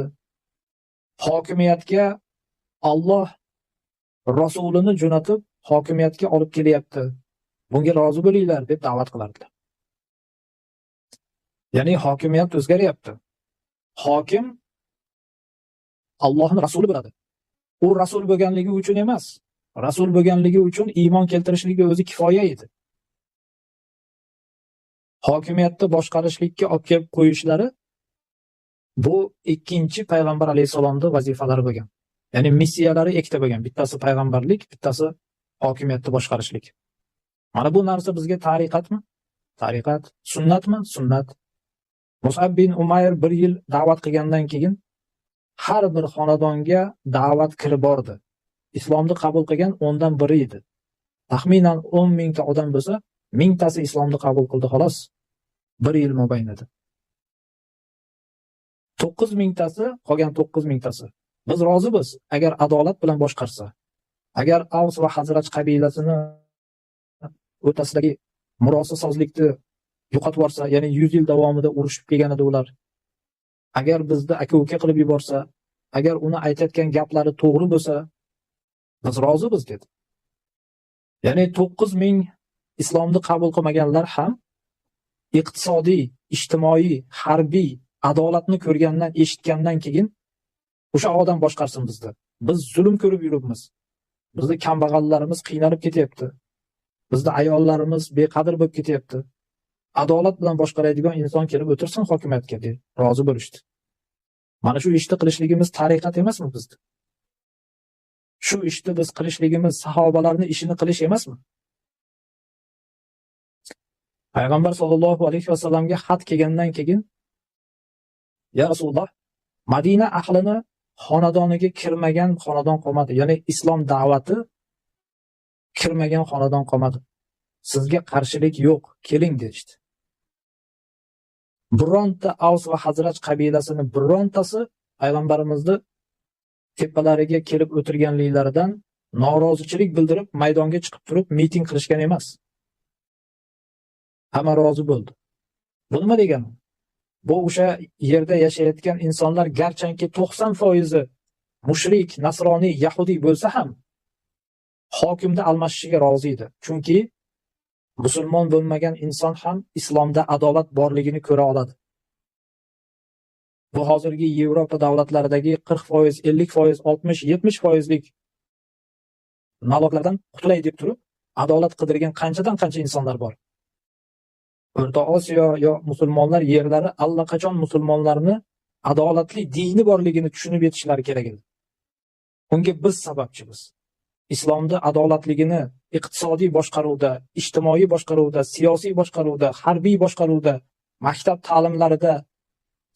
Hokimiyatga Alloh rasulini jo'natib hokimiyatga olib kelyapti. Bunga rozi bo'linglar deb da'vat qilardilar. Ya'ni hokimiyat o'zgaryapti. Hokim Allohning rasuli bo'ladi. U rasul bo'lganligi uchun emas, rasul bo'lganligi uchun iymon keltirishligi o'zi kifoya edi. Hokimiyatni boshqarishlikka olib kelib qo'yishlari bu ikkinchi payg'ambar alayhissalomning vazifalari bo'lgan. Ya'ni missiyalari ikkita bo'lgan. Bittasi payg'ambarlik, bittasi hokimiyatni boshqarishlik. Mana bu narsa bizga tariqatmi? Tariqat. Sunnatmi? Sunnat. Mus'ab bin Umayr bir yil da'vat qilgandan keyin har bir xonadonga da'vat kirib bordi. Islomni qabul qilgan 10dan biri edi. Taxminan 10 mingta odam bo'lsa, mingtasi islomni qabul qildi xolos. Bir yil mobaynida. 9 mingtasi, qolgan 9 mingtasi. Biz rozimiz, agar adolat bilan boshqarsa. Agar Avs va Hazraj qabilasini o'rtasidagi murosasozlikni yo'qotib yuborsa, ya'ni 100 yil davomida urushib kelgan edi ular. Agar bizni aka-uka qilib yuborsa, agar uni aytayotgan gaplari to'g'ri bo'lsa, biz rozimiz dedi. Ya'ni 9 ming islomni qabul qilmaganlar ham iqtisodiy, ijtimoiy, harbiy adolatni ko'rgandan, eshitgandan keyin o'sha odam boshqarsin bizni. Biz zulm ko'rib yuribmiz. Bizni kambag'allarimiz qiynalib ketyapti. Bizni ayollarimiz beqadr bo'lib ketyapti. Adolat bilan boshqaradigan inson kelib o'tirsin hokimiyatga deb rozi bo'lishdi. Mana shu ishni qilishligimiz tariqat emasmi bizda? Shu ishni biz qilishligimiz sahobalarning ishini qilish emasmi? Payg'ambar sollallohu alayhi vasallamga xat kelgandan keyin, ya Rasululloh, Madina ahlini xonadoniga kirmagan xonadon qolmadi. Ya'ni islom da'vati kirmagan xonadon qolmadi. Sizga qarshilik yo'q, keling deyishdi. Bironta Avs va Hazraj qabilasining birontasi payg'ambarimizni tepalariga kelib o'tirganliklaridan norozichilik bildirib maydonga chiqib turib miting qilishgan emas. Hamma rozi bo'ldi. Bu nima degani? Bu o'sha yerda yashayotgan insonlar garchanki 90% mushrik, nasroniy, yahudiy bo'lsa ham hokimni almashishiga rozi edi. Chunki musulmon bo'lmagan inson ham islomda adolat borligini ko'ra oladi. Bu hozirgi Yevropa davlatlaridagi 40%, 50%, 60, 70%lik naloglardan qutulay deb turib, adolat qidirgan qanchadan qancha insonlar bor. O'rta Osiyo yo musulmonlar yerlari allaqachon musulmonlarni adolatli dini borligini tushunib yetishlari kerak edi. Unga biz sababchimiz. Islomda adolatligini iqtisodiy boshqaruvda, ijtimoiy boshqaruvda, siyosiy boshqaruvda, harbiy boshqaruvda, maktab ta'limlarida,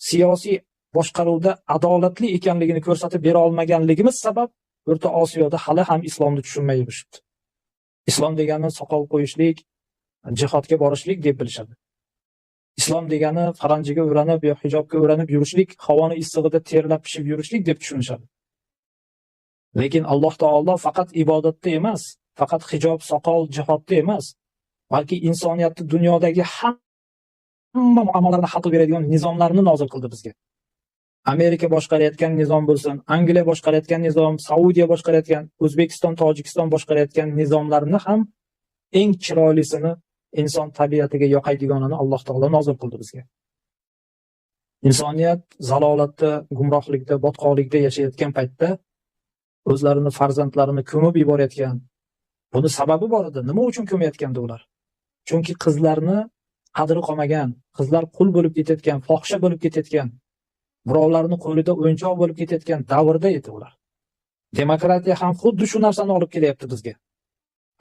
siyosiy boshqaruvda adolatli ekanligini ko'rsatib bera olmaganligimiz sabab O'rta Osiyoda hali ham islomni tushunmay yurishibdi. Islom degani soqol qo'yishlik, jihodga borishlik deb bilishadi. Islom degani faranjiga o'ranib yo hijobga o'ranib yurishlik, havoni issig'ida terlab pishib yurishlik deb tushunishadi. Lekin Alloh taolo faqat ibodatda emas, faqat hijob, soqol, jihodda emas, balki insoniyatni dunyodagi hamma muammolarni hal qilib beradigan nizomlarni nozil qildi bizga. Amerika boshqarayotgan nizom bo'lsin, Angliya boshqarayotgan nizom, Saudiya boshqarayotgan, O'zbekiston, Tojikiston boshqarayotgan nizomlarni ham eng chiroylisini, inson tabiatiga yoqadiganini Alloh taolo nozil qildi bizga. Insoniyat zalolatda, gumrohlikda, botqoqlikda yashayotgan paytda o'zlarini farzandlarini ko'mib yuborayotgan. Buni sababi bor edi. Nima uchun ko'mayotgandi ular? Chunki qizlarni qadri qolmagan, qizlar qul bo'lib ketayotgan, fohisha bo'lib ketayotgan, birovlarning qo'lida o'yinchoq bo'lib ketayotgan davrda edi ular. Demokratiya ham xuddi shu narsani olib kelyapti bizga.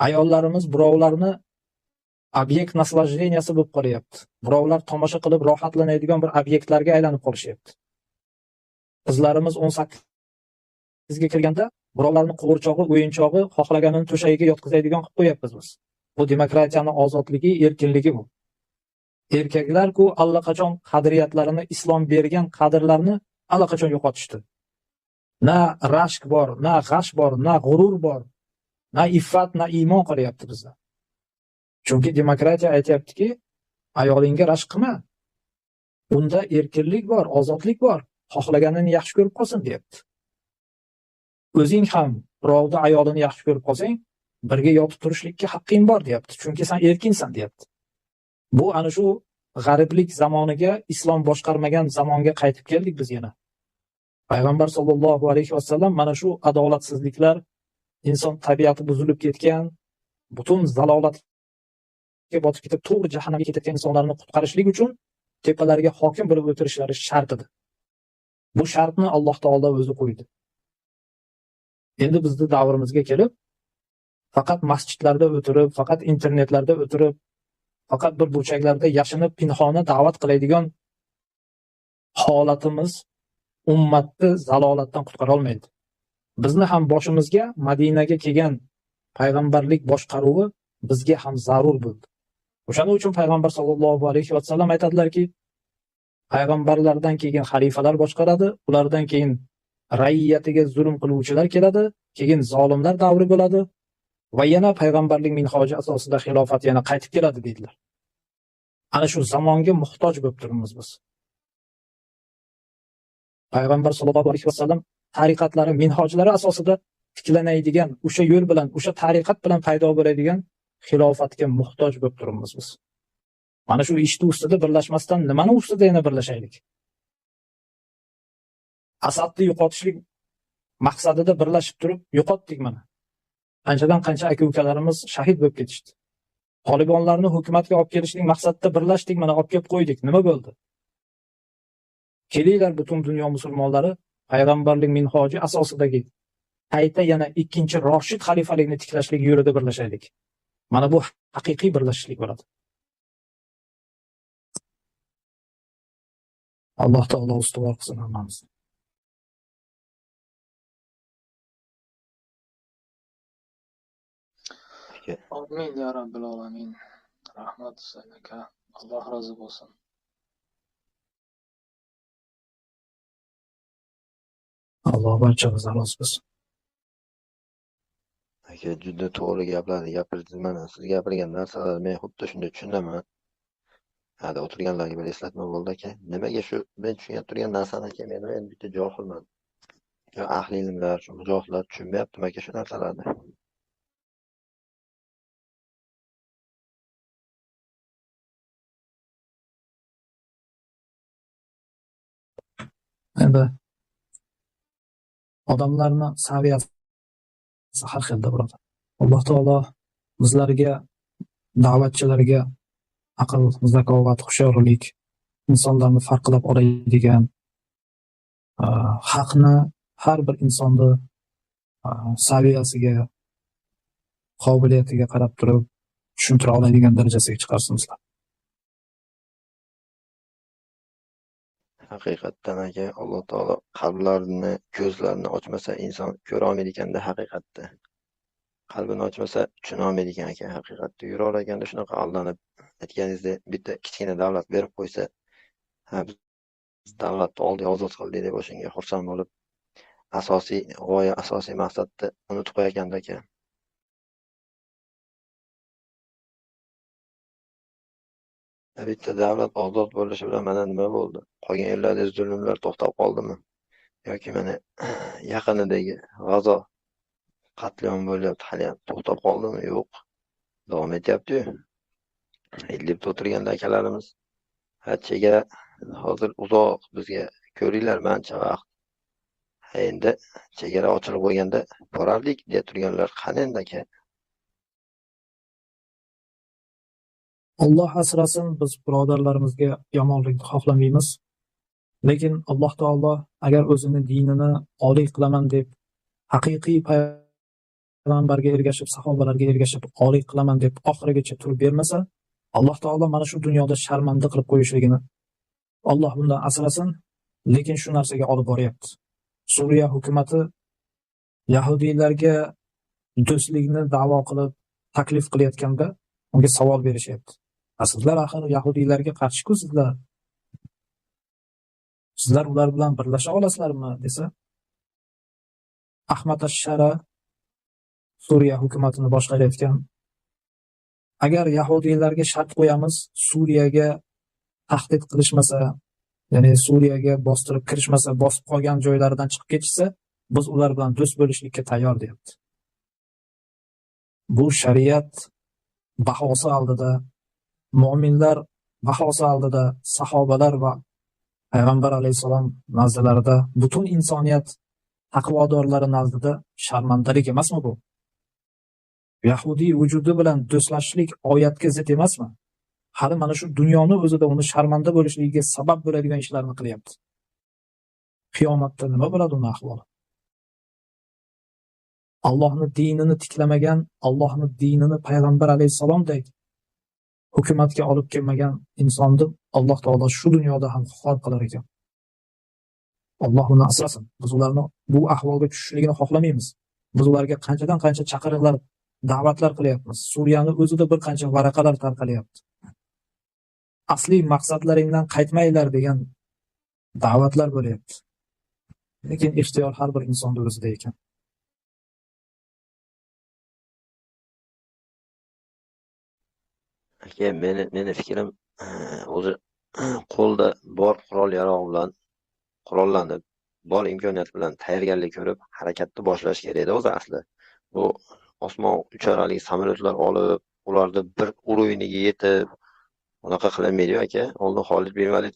Ayollarimiz birovlarni obyekt naslajdeniyasi bo'lib qolyapti. Birovlar tomosha qilib rohatlanadigan bir obyektlarga aylanib qolishyapti. Qizlarimiz 18 ga kirganda birovlarning qo'g'irchog'i, o'yinchog'i, xohlaganini to'shagiga yotqizadigan qilib qo'yapmiz biz. Bu demokratiyaning ozodligi, erkinligi bu. Erkaklar-ku allaqachon qadriyatlarini, islom bergan qadrlarni allaqachon yo'qotishdi. Na rashk bor, na g'ash bor, na g'urur bor, na iffat, na iymon qolyapti bizda. Chunki demokratiya aytayaptiki, ayolingga rashk qilma. Unda erkinlik bor, ozodlik bor, xohlaganini yaxshi ko'rib qolsin deyapti. O'zing ham birovni ayolini yaxshi ko'rib qolsang, birga yotib turishlikka haqqing bor deyapti. Chunki sen erkinsan deyapti. Bu ana shu g'ariblik zamoniga, islom boshqarmagan zamonga qaytib keldik biz yana. Payg'ambar sollallohu alayhi vasallam mana shu adolatsizliklar, inson tabiati buzilib ketgan, butun zalolatga botib ketib, to'g'ri jahannamga ketayotgan insonlarni qutqarishlik uchun tepalariga hokim bo'lib o'tirishlari shart edi. Bu shartni Alloh taolo o'zi qo'ydi. Endi bizni davrimizga kelib, faqat masjidlarda o'tirib, faqat internetlarda o'tirib, faqat bir burchaklarda yashinib pinhona da'vat qiladigan holatimiz ummatni zalolatdan qutqara olmaydi. Bizni ham boshimizga Madinaga kelgan payg'ambarlik boshqaruvi bizga ham zarur bo'ldi. O'shaning uchun payg'ambar sollallohu alayhi vasallam aytadilarki, payg'ambarlardan keyin xalifalar boshqaradi, ulardan keyin raiyatiga zulm qiluvchilar keladi, keyin zolimlar davri bo'ladi va yana payg'ambarlik minhoji asosida xilofat yana qaytib keladi deydilar. Ana shu zamonga muhtoj bo'lib turibmiz biz. Payg'ambar sollallohu alayhi vasallam tariqatlari, minhojlari asosida tiklanadigan, o'sha yo'l bilan, o'sha tariqat bilan paydo bo'ladigan xilofatga muhtoj bo'lib turibmiz biz. Mana shu ishni ustida birlashmasdan nimani ustida yana birlashaylik? Asadni yo'qotishlik maqsadida birlashib turib yo'qotdik mana. Qanchadan qancha aka-ukalarimiz shahid bo'lib ketishdi. Tolibonlarni hukumatga olib kelishlik maqsadida birlashdik, mana olib kelib qo'ydik. Nima bo'ldi? Kelinglar butun dunyo musulmonlari payg'ambarlik minhoji asosidagi qayta yana ikkinchi Roshid xalifalikni tiklashlik yo'lida birlashaylik. Mana bu haqiqiy birlashishlik bo'ladi. Alloh taolo ustuvor qilsin hammamizni. Amin ya Rabbil alamin. Rahmat Husayn aka. Alloh rozi bo'lsin. Alloh barchamizdan rozi bo'lsin. Aka, juda to'g'ri gaplarni gapirdingiz. Mana siz gapirgan narsalarni men xuddi shunday tushunaman. Hali o'tirganlarga bir eslatma bo'ldi aka. Nimaga shu men tushunib turgan narsani aka, men endi bitta johilman. Yo ahli ilmlar, shu mujohidlar tushunmayaptimi aka shu narsalarni? Endi odamlarni saviyasi har xilda birodar. Alloh taolo bizlarga, da'vatchilarga aql, zakovat, hushyorlik, insonlarni farqlab oladigan, haqni har bir insonni saviyasiga, qobiliyatiga qarab turib tushuntira oladigan darajasiga chiqarsin bizlar. Haqiqatdan aka, Alloh taolo qalblarini, ko'zlarini ochmasa inson ko'ra olmaydi ekanda haqiqatni. Qalbini ochmasa tushuna olmaydi ekan aka, haqiqatni. Yurar ekanda shunaqa aldanib, aytganingizdek bitta kichkina davlat berib qo'ysa, ha biz davlatni oldi ozod qildik deb o'shanga xursand bo'lib, asosiy g'oya, asosiy maqsadni unutib qo'yarkanda aka. Bitta davlat ozod bo'lishi bilan mana nima bo'ldi? Qolgan yerlarda zulmlar to'xtab qoldimi? Yoki mana yaqinidagi G'azo qatliam bo'lyapti, hali ham to'xtab qoldimi? Yo'q. Davom etyapti-yu. Idlibda o'tirgan akalarimiz, ha chegara hozir uzoq bizga ko'ringlar mancha vaqt. Ha endi chegara ochilib qo'yganda borardik deya turganlar qani endi aka? Alloh asrasin, biz birodarlarimizga yomonlikni xohlamaymiz. Lekin Alloh taolo agar o'zini dinini oliy qilaman deb, haqiqiy payg'ambarga ergashib, sahobalarga ergashib oliy qilaman deb oxirigacha turib bermasa, Alloh taolo mana shu dunyoda sharmanda qilib qo'yishligini, Alloh bundan asrasin, lekin shu narsaga olib boryapti. Suriya hukumati yahudiylarga do'stlikni da'vo qilib, taklif qilayotganda unga savol berishyapti. Sizlar axir yahudiylarga qarshi-ku sizlar. Sizlar ular bilan birlasha olasizlarmi desa, Ahmad ash-Shara Suriya hukumatini boshqarayotgan, agar yahudiylarga shart qo'yamiz, Suriyaga tahdid qilishmasa, ya'ni Suriyaga bostirib kirishmasa, bosib qolgan joylaridan chiqib ketishsa, biz ular bilan do'st bo'lishlikka tayyor deyapti. Bu shariat bahosi oldida, mo'minlar bahosi oldida, sahobalar va payg'ambar alayhissalom nazarlarida, butun insoniyat taqvodorlari nazdida sharmandalik emasmi bu? Yahudiy vujudi bilan do'stlashlik oyatga zid emasmi? Hali mana shu dunyoni o'zida uni sharmanda bo'lishligiga sabab bo'ladigan ishlarni qilyapti. Qiyomatda nima bo'ladi uni ahvoli? Allohning dinini tiklamagan, Allohning dinini payg'ambar alayhissalomdek hukumatga olib kelmagan insonni Alloh taolo shu dunyoda ham xor qilar ekan. Alloh uni asrasin. Biz ularni bu ahvolga tushishligini xohlamaymiz. Biz ularga qanchadan qancha chaqiriqlar, da'vatlar qilyapmiz. Suriyani o'zida bir qancha varaqalar tarqalyapti. Asli maqsadlaringdan qaytmanglar degan da'vatlar bo'lyapti. Lekin ixtiyor har bir insonning o'zida ekan. Aka, meni fikrim o'zi qo'lda bor qurol yarog' bilan qurollanib, bor imkoniyat bilan tayyorgarlik ko'rib harakatni boshlash kerak edi o'zi asli. Bu osmon ucharalik samolyotlar olib, ularni bir urovniga yetib, unaqa qilinmaydi aka. Oldin Xolid bin Valid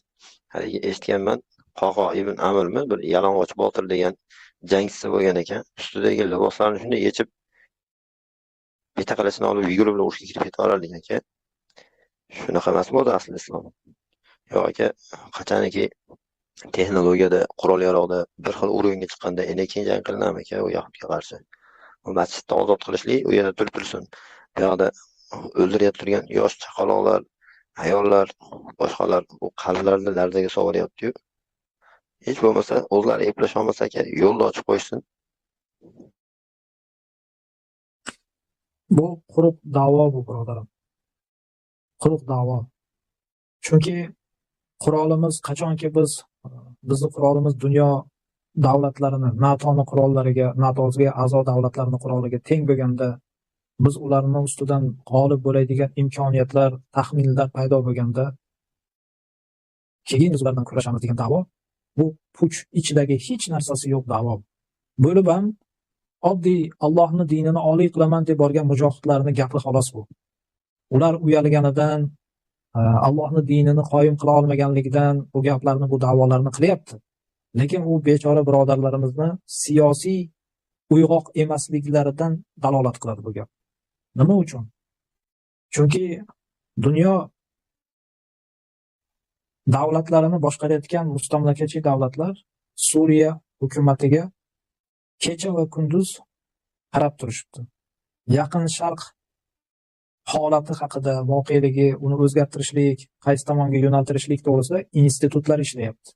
haligi eshitganman, Qoqo ibn Amirmi bir yalang'och botir degan jangchisi bo'lgan ekan. Ustidagi liboslarni shunday yechib, bitta qilichini olib yugurib urushga kirib ketaverardi aka. Shunaqa emasmi o'zi asli islom? Yo'q aka, qachoniki texnologiyada, qurol yarog'da bir xil urovga chiqqanda endi keyin jang qilinami aka u yahudga qarshi? U masjidni ozod qilishlik u yerda turib tursin. Bu yoqda o'ldirayotgan turgan yosh chaqaloqlar, ayollar, boshqalar u qalblarni larzaga solyapti-yu. Hech bo'lmasa o'zlari eplasha olmasa aka, yo'lni ochib qo'yishsin. Bu quruq da'vo bu birodarim. Quruq da'vo. Chunki qurolimiz qachonki bizni qurolimiz dunyo davlatlarini, NATOning qurollariga, NATOga a'zo davlatlarning quroliga teng bo'lganda, biz ularning ustidan g'olib bo'ladigan imkoniyatlar, taxminlar paydo bo'lganda, keyin biz ulardan kurashamiz degan da'vo bu puch, ichidagi hech narsasi yo'q da'vo. Bo'lib ham oddiy Allohning dinini oliy qilaman deb borgan mujohidlarning gapi xolos bu. Ular uyalganidan, Allohning dinini qoyim qila olmaganligidan bu gaplarni, bu da'volarni qilyapti. Lekin u bechora birodarlarimizni siyosiy Uyg'oq emasliklaridan dalolat qiladi bu gap. Nima uchun? Chunki dunyo davlatlarini boshqarayotgan mustamlakachi davlatlar Suriya hukumatiga kecha va kunduz qarab turishibdi. Yaqin Sharq holati haqida, voqeligi, uni o'zgartirishlik, qaysi tomonga yo'naltirishlik to'g'risida institutlar ishlayapti.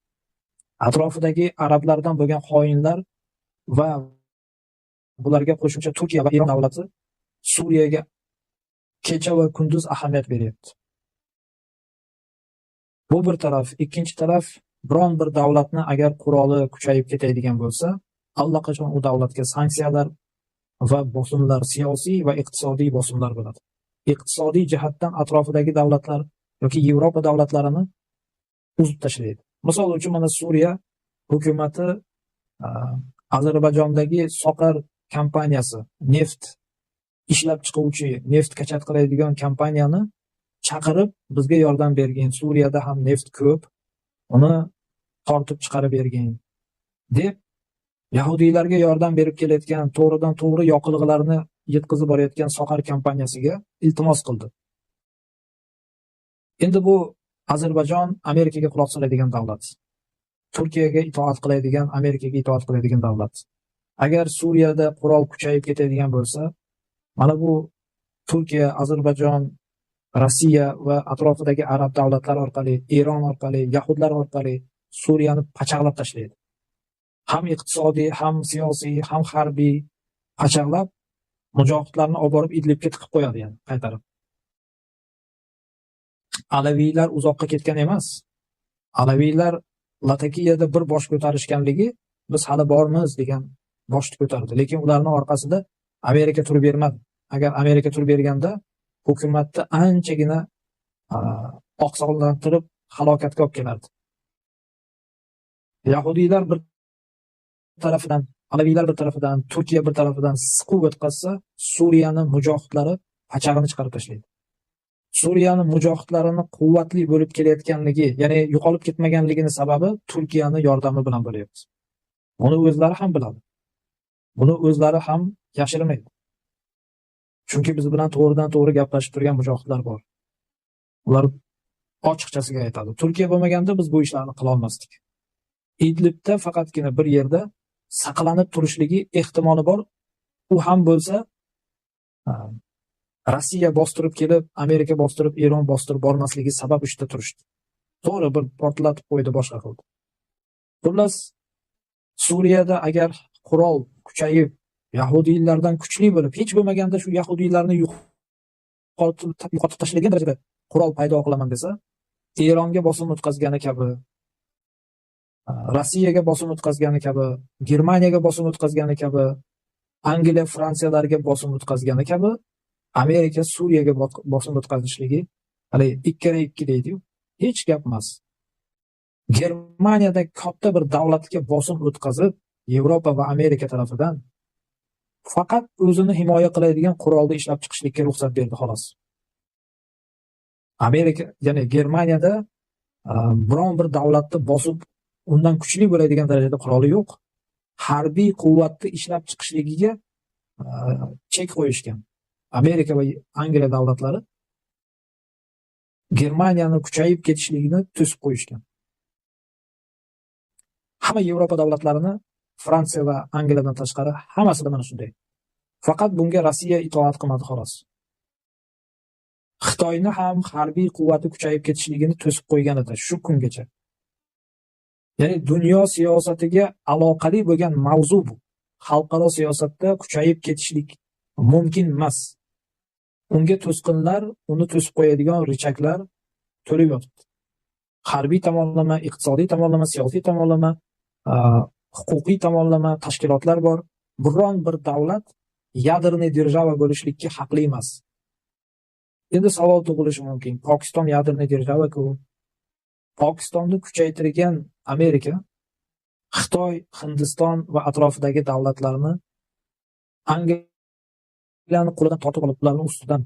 Atrofidagi arablardan bo'lgan xoinlar va bularga qo'shimcha Turkiya va Eron davlati Suriyaga kecha va kunduz ahamiyat beryapti. Bu bir taraf, ikkinchi taraf, biron bir davlatni agar quroli kuchayib ketadigan bo'lsa, allaqachon u davlatga sanksiyalar va bosimlar, siyosiy va iqtisodiy bosimlar bo'ladi. Iqtisodiy jihatdan atrofidagi davlatlar yoki Yevropa davlatlarini uzib tashlaydi. Misol uchun mana Suriya hukumati Ozarbayjondagi Soqar kompaniyasi, neft ishlab chiquvchi, neft kachat qiladigan kompaniyani chaqirib, bizga yordam bergin, Suriyada ham neft ko'p, uni tortib chiqarib bergin deb yahudiylarga yordam berib kelayotgan, to'g'ridan to'g'ri yoqilg'ilarni yetkazib borayotgan Soqar kompaniyasiga iltimos qildi. Endi bu Ozarbayjon Amerikaga quloq soladigan davlat. Turkiyaga itoat qiladigan, Amerikaga itoat qiladigan davlat. Agar Suriyada qurol kuchayib ketadigan bo'lsa, mana bu Turkiya, Ozarbayjon, Rossiya va atrofidagi arab davlatlari orqali, Eron orqali, yahudlar orqali Suriyani pachaqlab tashlaydi. Ham iqtisodiy, ham siyosiy, ham harbiy pachaqlab mujohidlarni olib borib Idlibga tiqib qo'yadi, ya'ni qaytarib. Alaviylar uzoqqa ketgan emas. Alaviylar Latakiyada bir bosh ko'tarishganligi, biz hali bormiz degan boshni ko'tardi. Lekin ularning orqasida Amerika turib bermadi. Agar Amerika turib berganda hukumatni anchagina oqsoqlantirib halokatga olib kelardi. Yahudiylar bir tarafidan, Alaviylar bir tarafidan, Turkiya bir tarafidan siquv o'tkazsa, Suriyani mujohidlari pachag'ini chiqarib tashlaydi. Suriyani mujohidlarini quvvatli bo'lib kelayotganligi, ya'ni yo'qolib ketmaganligini sababi Turkiyani yordami bilan bo'lyapti. Buni o'zlari ham biladi. Buni o'zlari ham yashirmaydi. Chunki biz bilan to'g'ridan to'g'ri gaplashib turgan mujohidlar bor. Ular ochiqchasiga aytadi. Turkiya bo'lmaganda biz bu ishlarni qila olmasdik. Idlibda faqatgina bir yerda saqlanib turishligi ehtimoli bor. U ham bo'lsa Rossiya bostirib kelib, Amerika bostirib, Eron bostirib bormasligi sabab uchta turishdi. To'g'ri, bir portlatib qo'ydi, boshqa qildi. Xullas, Suriyada agar qurol kuchayib, yahudiylardan kuchli bo'lib, hech bo'lmaganda shu yahudiylarni yo'qotib tashlaydigan darajada qurol paydo qilaman desa, Eronga bosim o'tkazgani kabi, Rossiyaga bosim o'tkazgani kabi, Germaniyaga bosim o'tkazgani kabi, Angliya, Fransiyalarga bosim o'tkazgani kabi, Amerika Suriyaga bosim o'tkazishligi hali 2-2 deydi-yu, hech gap emas. Germaniyada katta bir davlatga bosim o'tkazib, Yevropa va Amerika tarafidan faqat o'zini himoya qiladigan qurolni ishlab chiqishlikka ruxsat berdi xolos. Amerika, ya'ni Germaniyada biron bir davlatni bosib, undan kuchli bo'ladigan darajada quroli yo'q. Harbiy quvvatni ishlab chiqishligiga chek qo'yishgan. Amerika va Angliya davlatlari Germaniyani kuchayib ketishligini to'sib qo'yishgan. Hamma Yevropa davlatlarini Fransiya va Angliyadan tashqari hammasida mana shunday. Faqat bunga Rossiya itoat qilmadi xolos. Xitoyni ham harbiy quvvati kuchayib ketishligini to'sib qo'ygan edi shu kungacha. Ya'ni dunyo siyosatiga aloqali bo'lgan mavzu bu. Xalqaro siyosatda kuchayib ketishlik mumkin emas. Unga to'sqinlar, uni to'sib qo'yadigan richaklar to'lib yotibdi. Harbiy tomonlama, iqtisodiy tomonlama, siyosiy tomonlama, huquqiy tomonlama tashkilotlar bor. Biron bir davlat yadrniy держава bo'lishlikka haqli emas. Endi savol tug'ilishi mumkin. Pokiston yadrniy держава-ku. Pokistonni kuchaytirgan Amerika, Xitoy, Hindiston va atrofidagi davlatlarni Angliyani qo'lidan tortib olib, ularning ustidan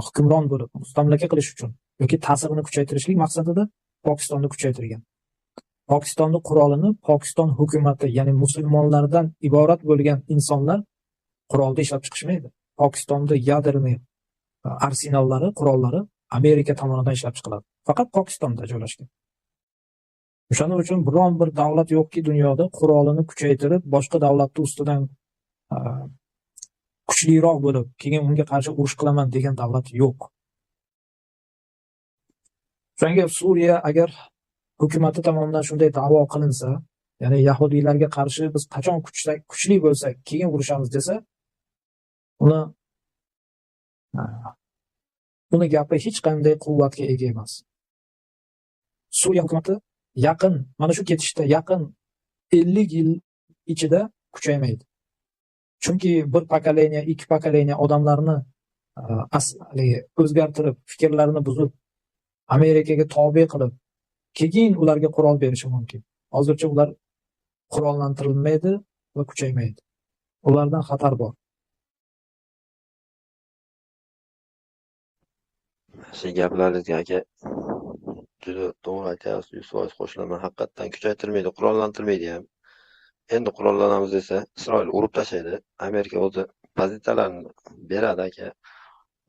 hukmron bo'lib, mustamlaka qilish uchun yoki ta'sirini kuchaytirishlik maqsadida Pokistonni kuchaytirgan. Pokistonning qurolini Pokiston hukumati, ya'ni musulmonlardan iborat bo'lgan insonlar qurolni ishlab chiqishmaydi. Pokistonda yadroviy arsenallari, qurollari Amerika tomonidan ishlab chiqiladi. Faqat Pokistonda joylashgan. O'shaning uchun biron bir davlat yo'qki dunyoda qurolini kuchaytirib, boshqa davlatning ustidan kuchliroq bo'lib, keyin unga qarshi urush qilaman degan davlat yo'q. O'shanga Suriya agar hukumati tomonidan shunday da'vo qilinsa, ya'ni yahudiylarga qarshi biz qachon kuchli bo'lsak, keyin urushamiz desa, uni gapi hech qanday quvvatga ega emas. Suriya hukumati yaqin, mana shu ketishda yaqin 50 yil ichida kuchaymaydi. Chunki bir pokoleniya, ikki pokoleniya odamlarni o'zgartirib, fikrlarini buzib, Amerikaga tobe qilib, keyin ularga qurol berishi mumkin. Hozircha ular qurollantirilmaydi va kuchaymaydi. Ulardan xatar bor. Shu gaplaringizga aka juda to'g'ri aytyapsiz, 100% qo'shilaman. Haqiqatdan kuchaytirmaydi, qurollantirmaydi ham. Endi qurollanamiz desa, Isroil urib tashlaydi. Amerika o'zi pozitsiyalarni beradi aka.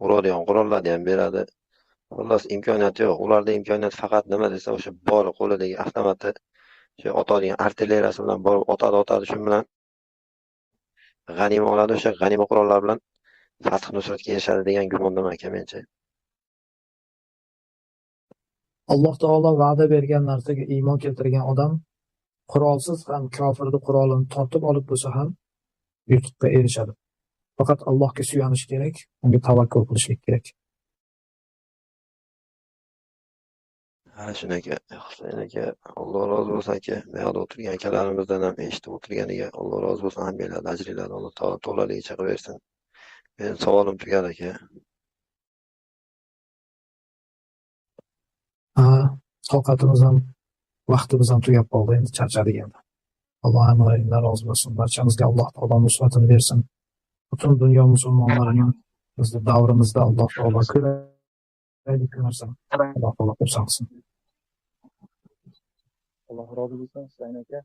Uradigan qurollarni ham beradi. Xullas imkoniyati yo'q. Ularda imkoniyat faqat nima desa, o'sha bor qo'lidagi avtomati, shu otadigan artilleriyasi bilan borib otadi, shu bilan g'anima oladi, o'sha g'anima qurollar bilan fath nusratga erishadi degan gumondaman aka mencha. Alloh taolo va'da bergan narsaga iymon keltirgan odam qurolsiz ham kofirning qurolini tortib olib bo'lsa ham yutuqqa erishadi. Faqat Allohga suyanish kerak, unga tavakkul qilishlik kerak. Ha, shunaka, Husayn aka, Alloh rozi bo'lsin aka. Bu yoqda o'tirgan akalarimizdan ham eshitib o'tirganiga Alloh rozi bo'lsin, hammanglarni ajringlarni Alloh taolo to'laligicha qilib bersin. Meni savolim tugadi aka. Toqatimiz ham, vaqtimiz ham tugab qoldi, endi charchadik endi. Alloh hammalaringdan rozi bo'lsin. Barchamizga Alloh taolo nusratini bersin. Butun dunyo musulmonlarining bizni davrimizda Alloh taolo ko'raylik bu narsani. Alloh taolo xursand qilsin. Alloh rozi bo'lsin, Husayn aka.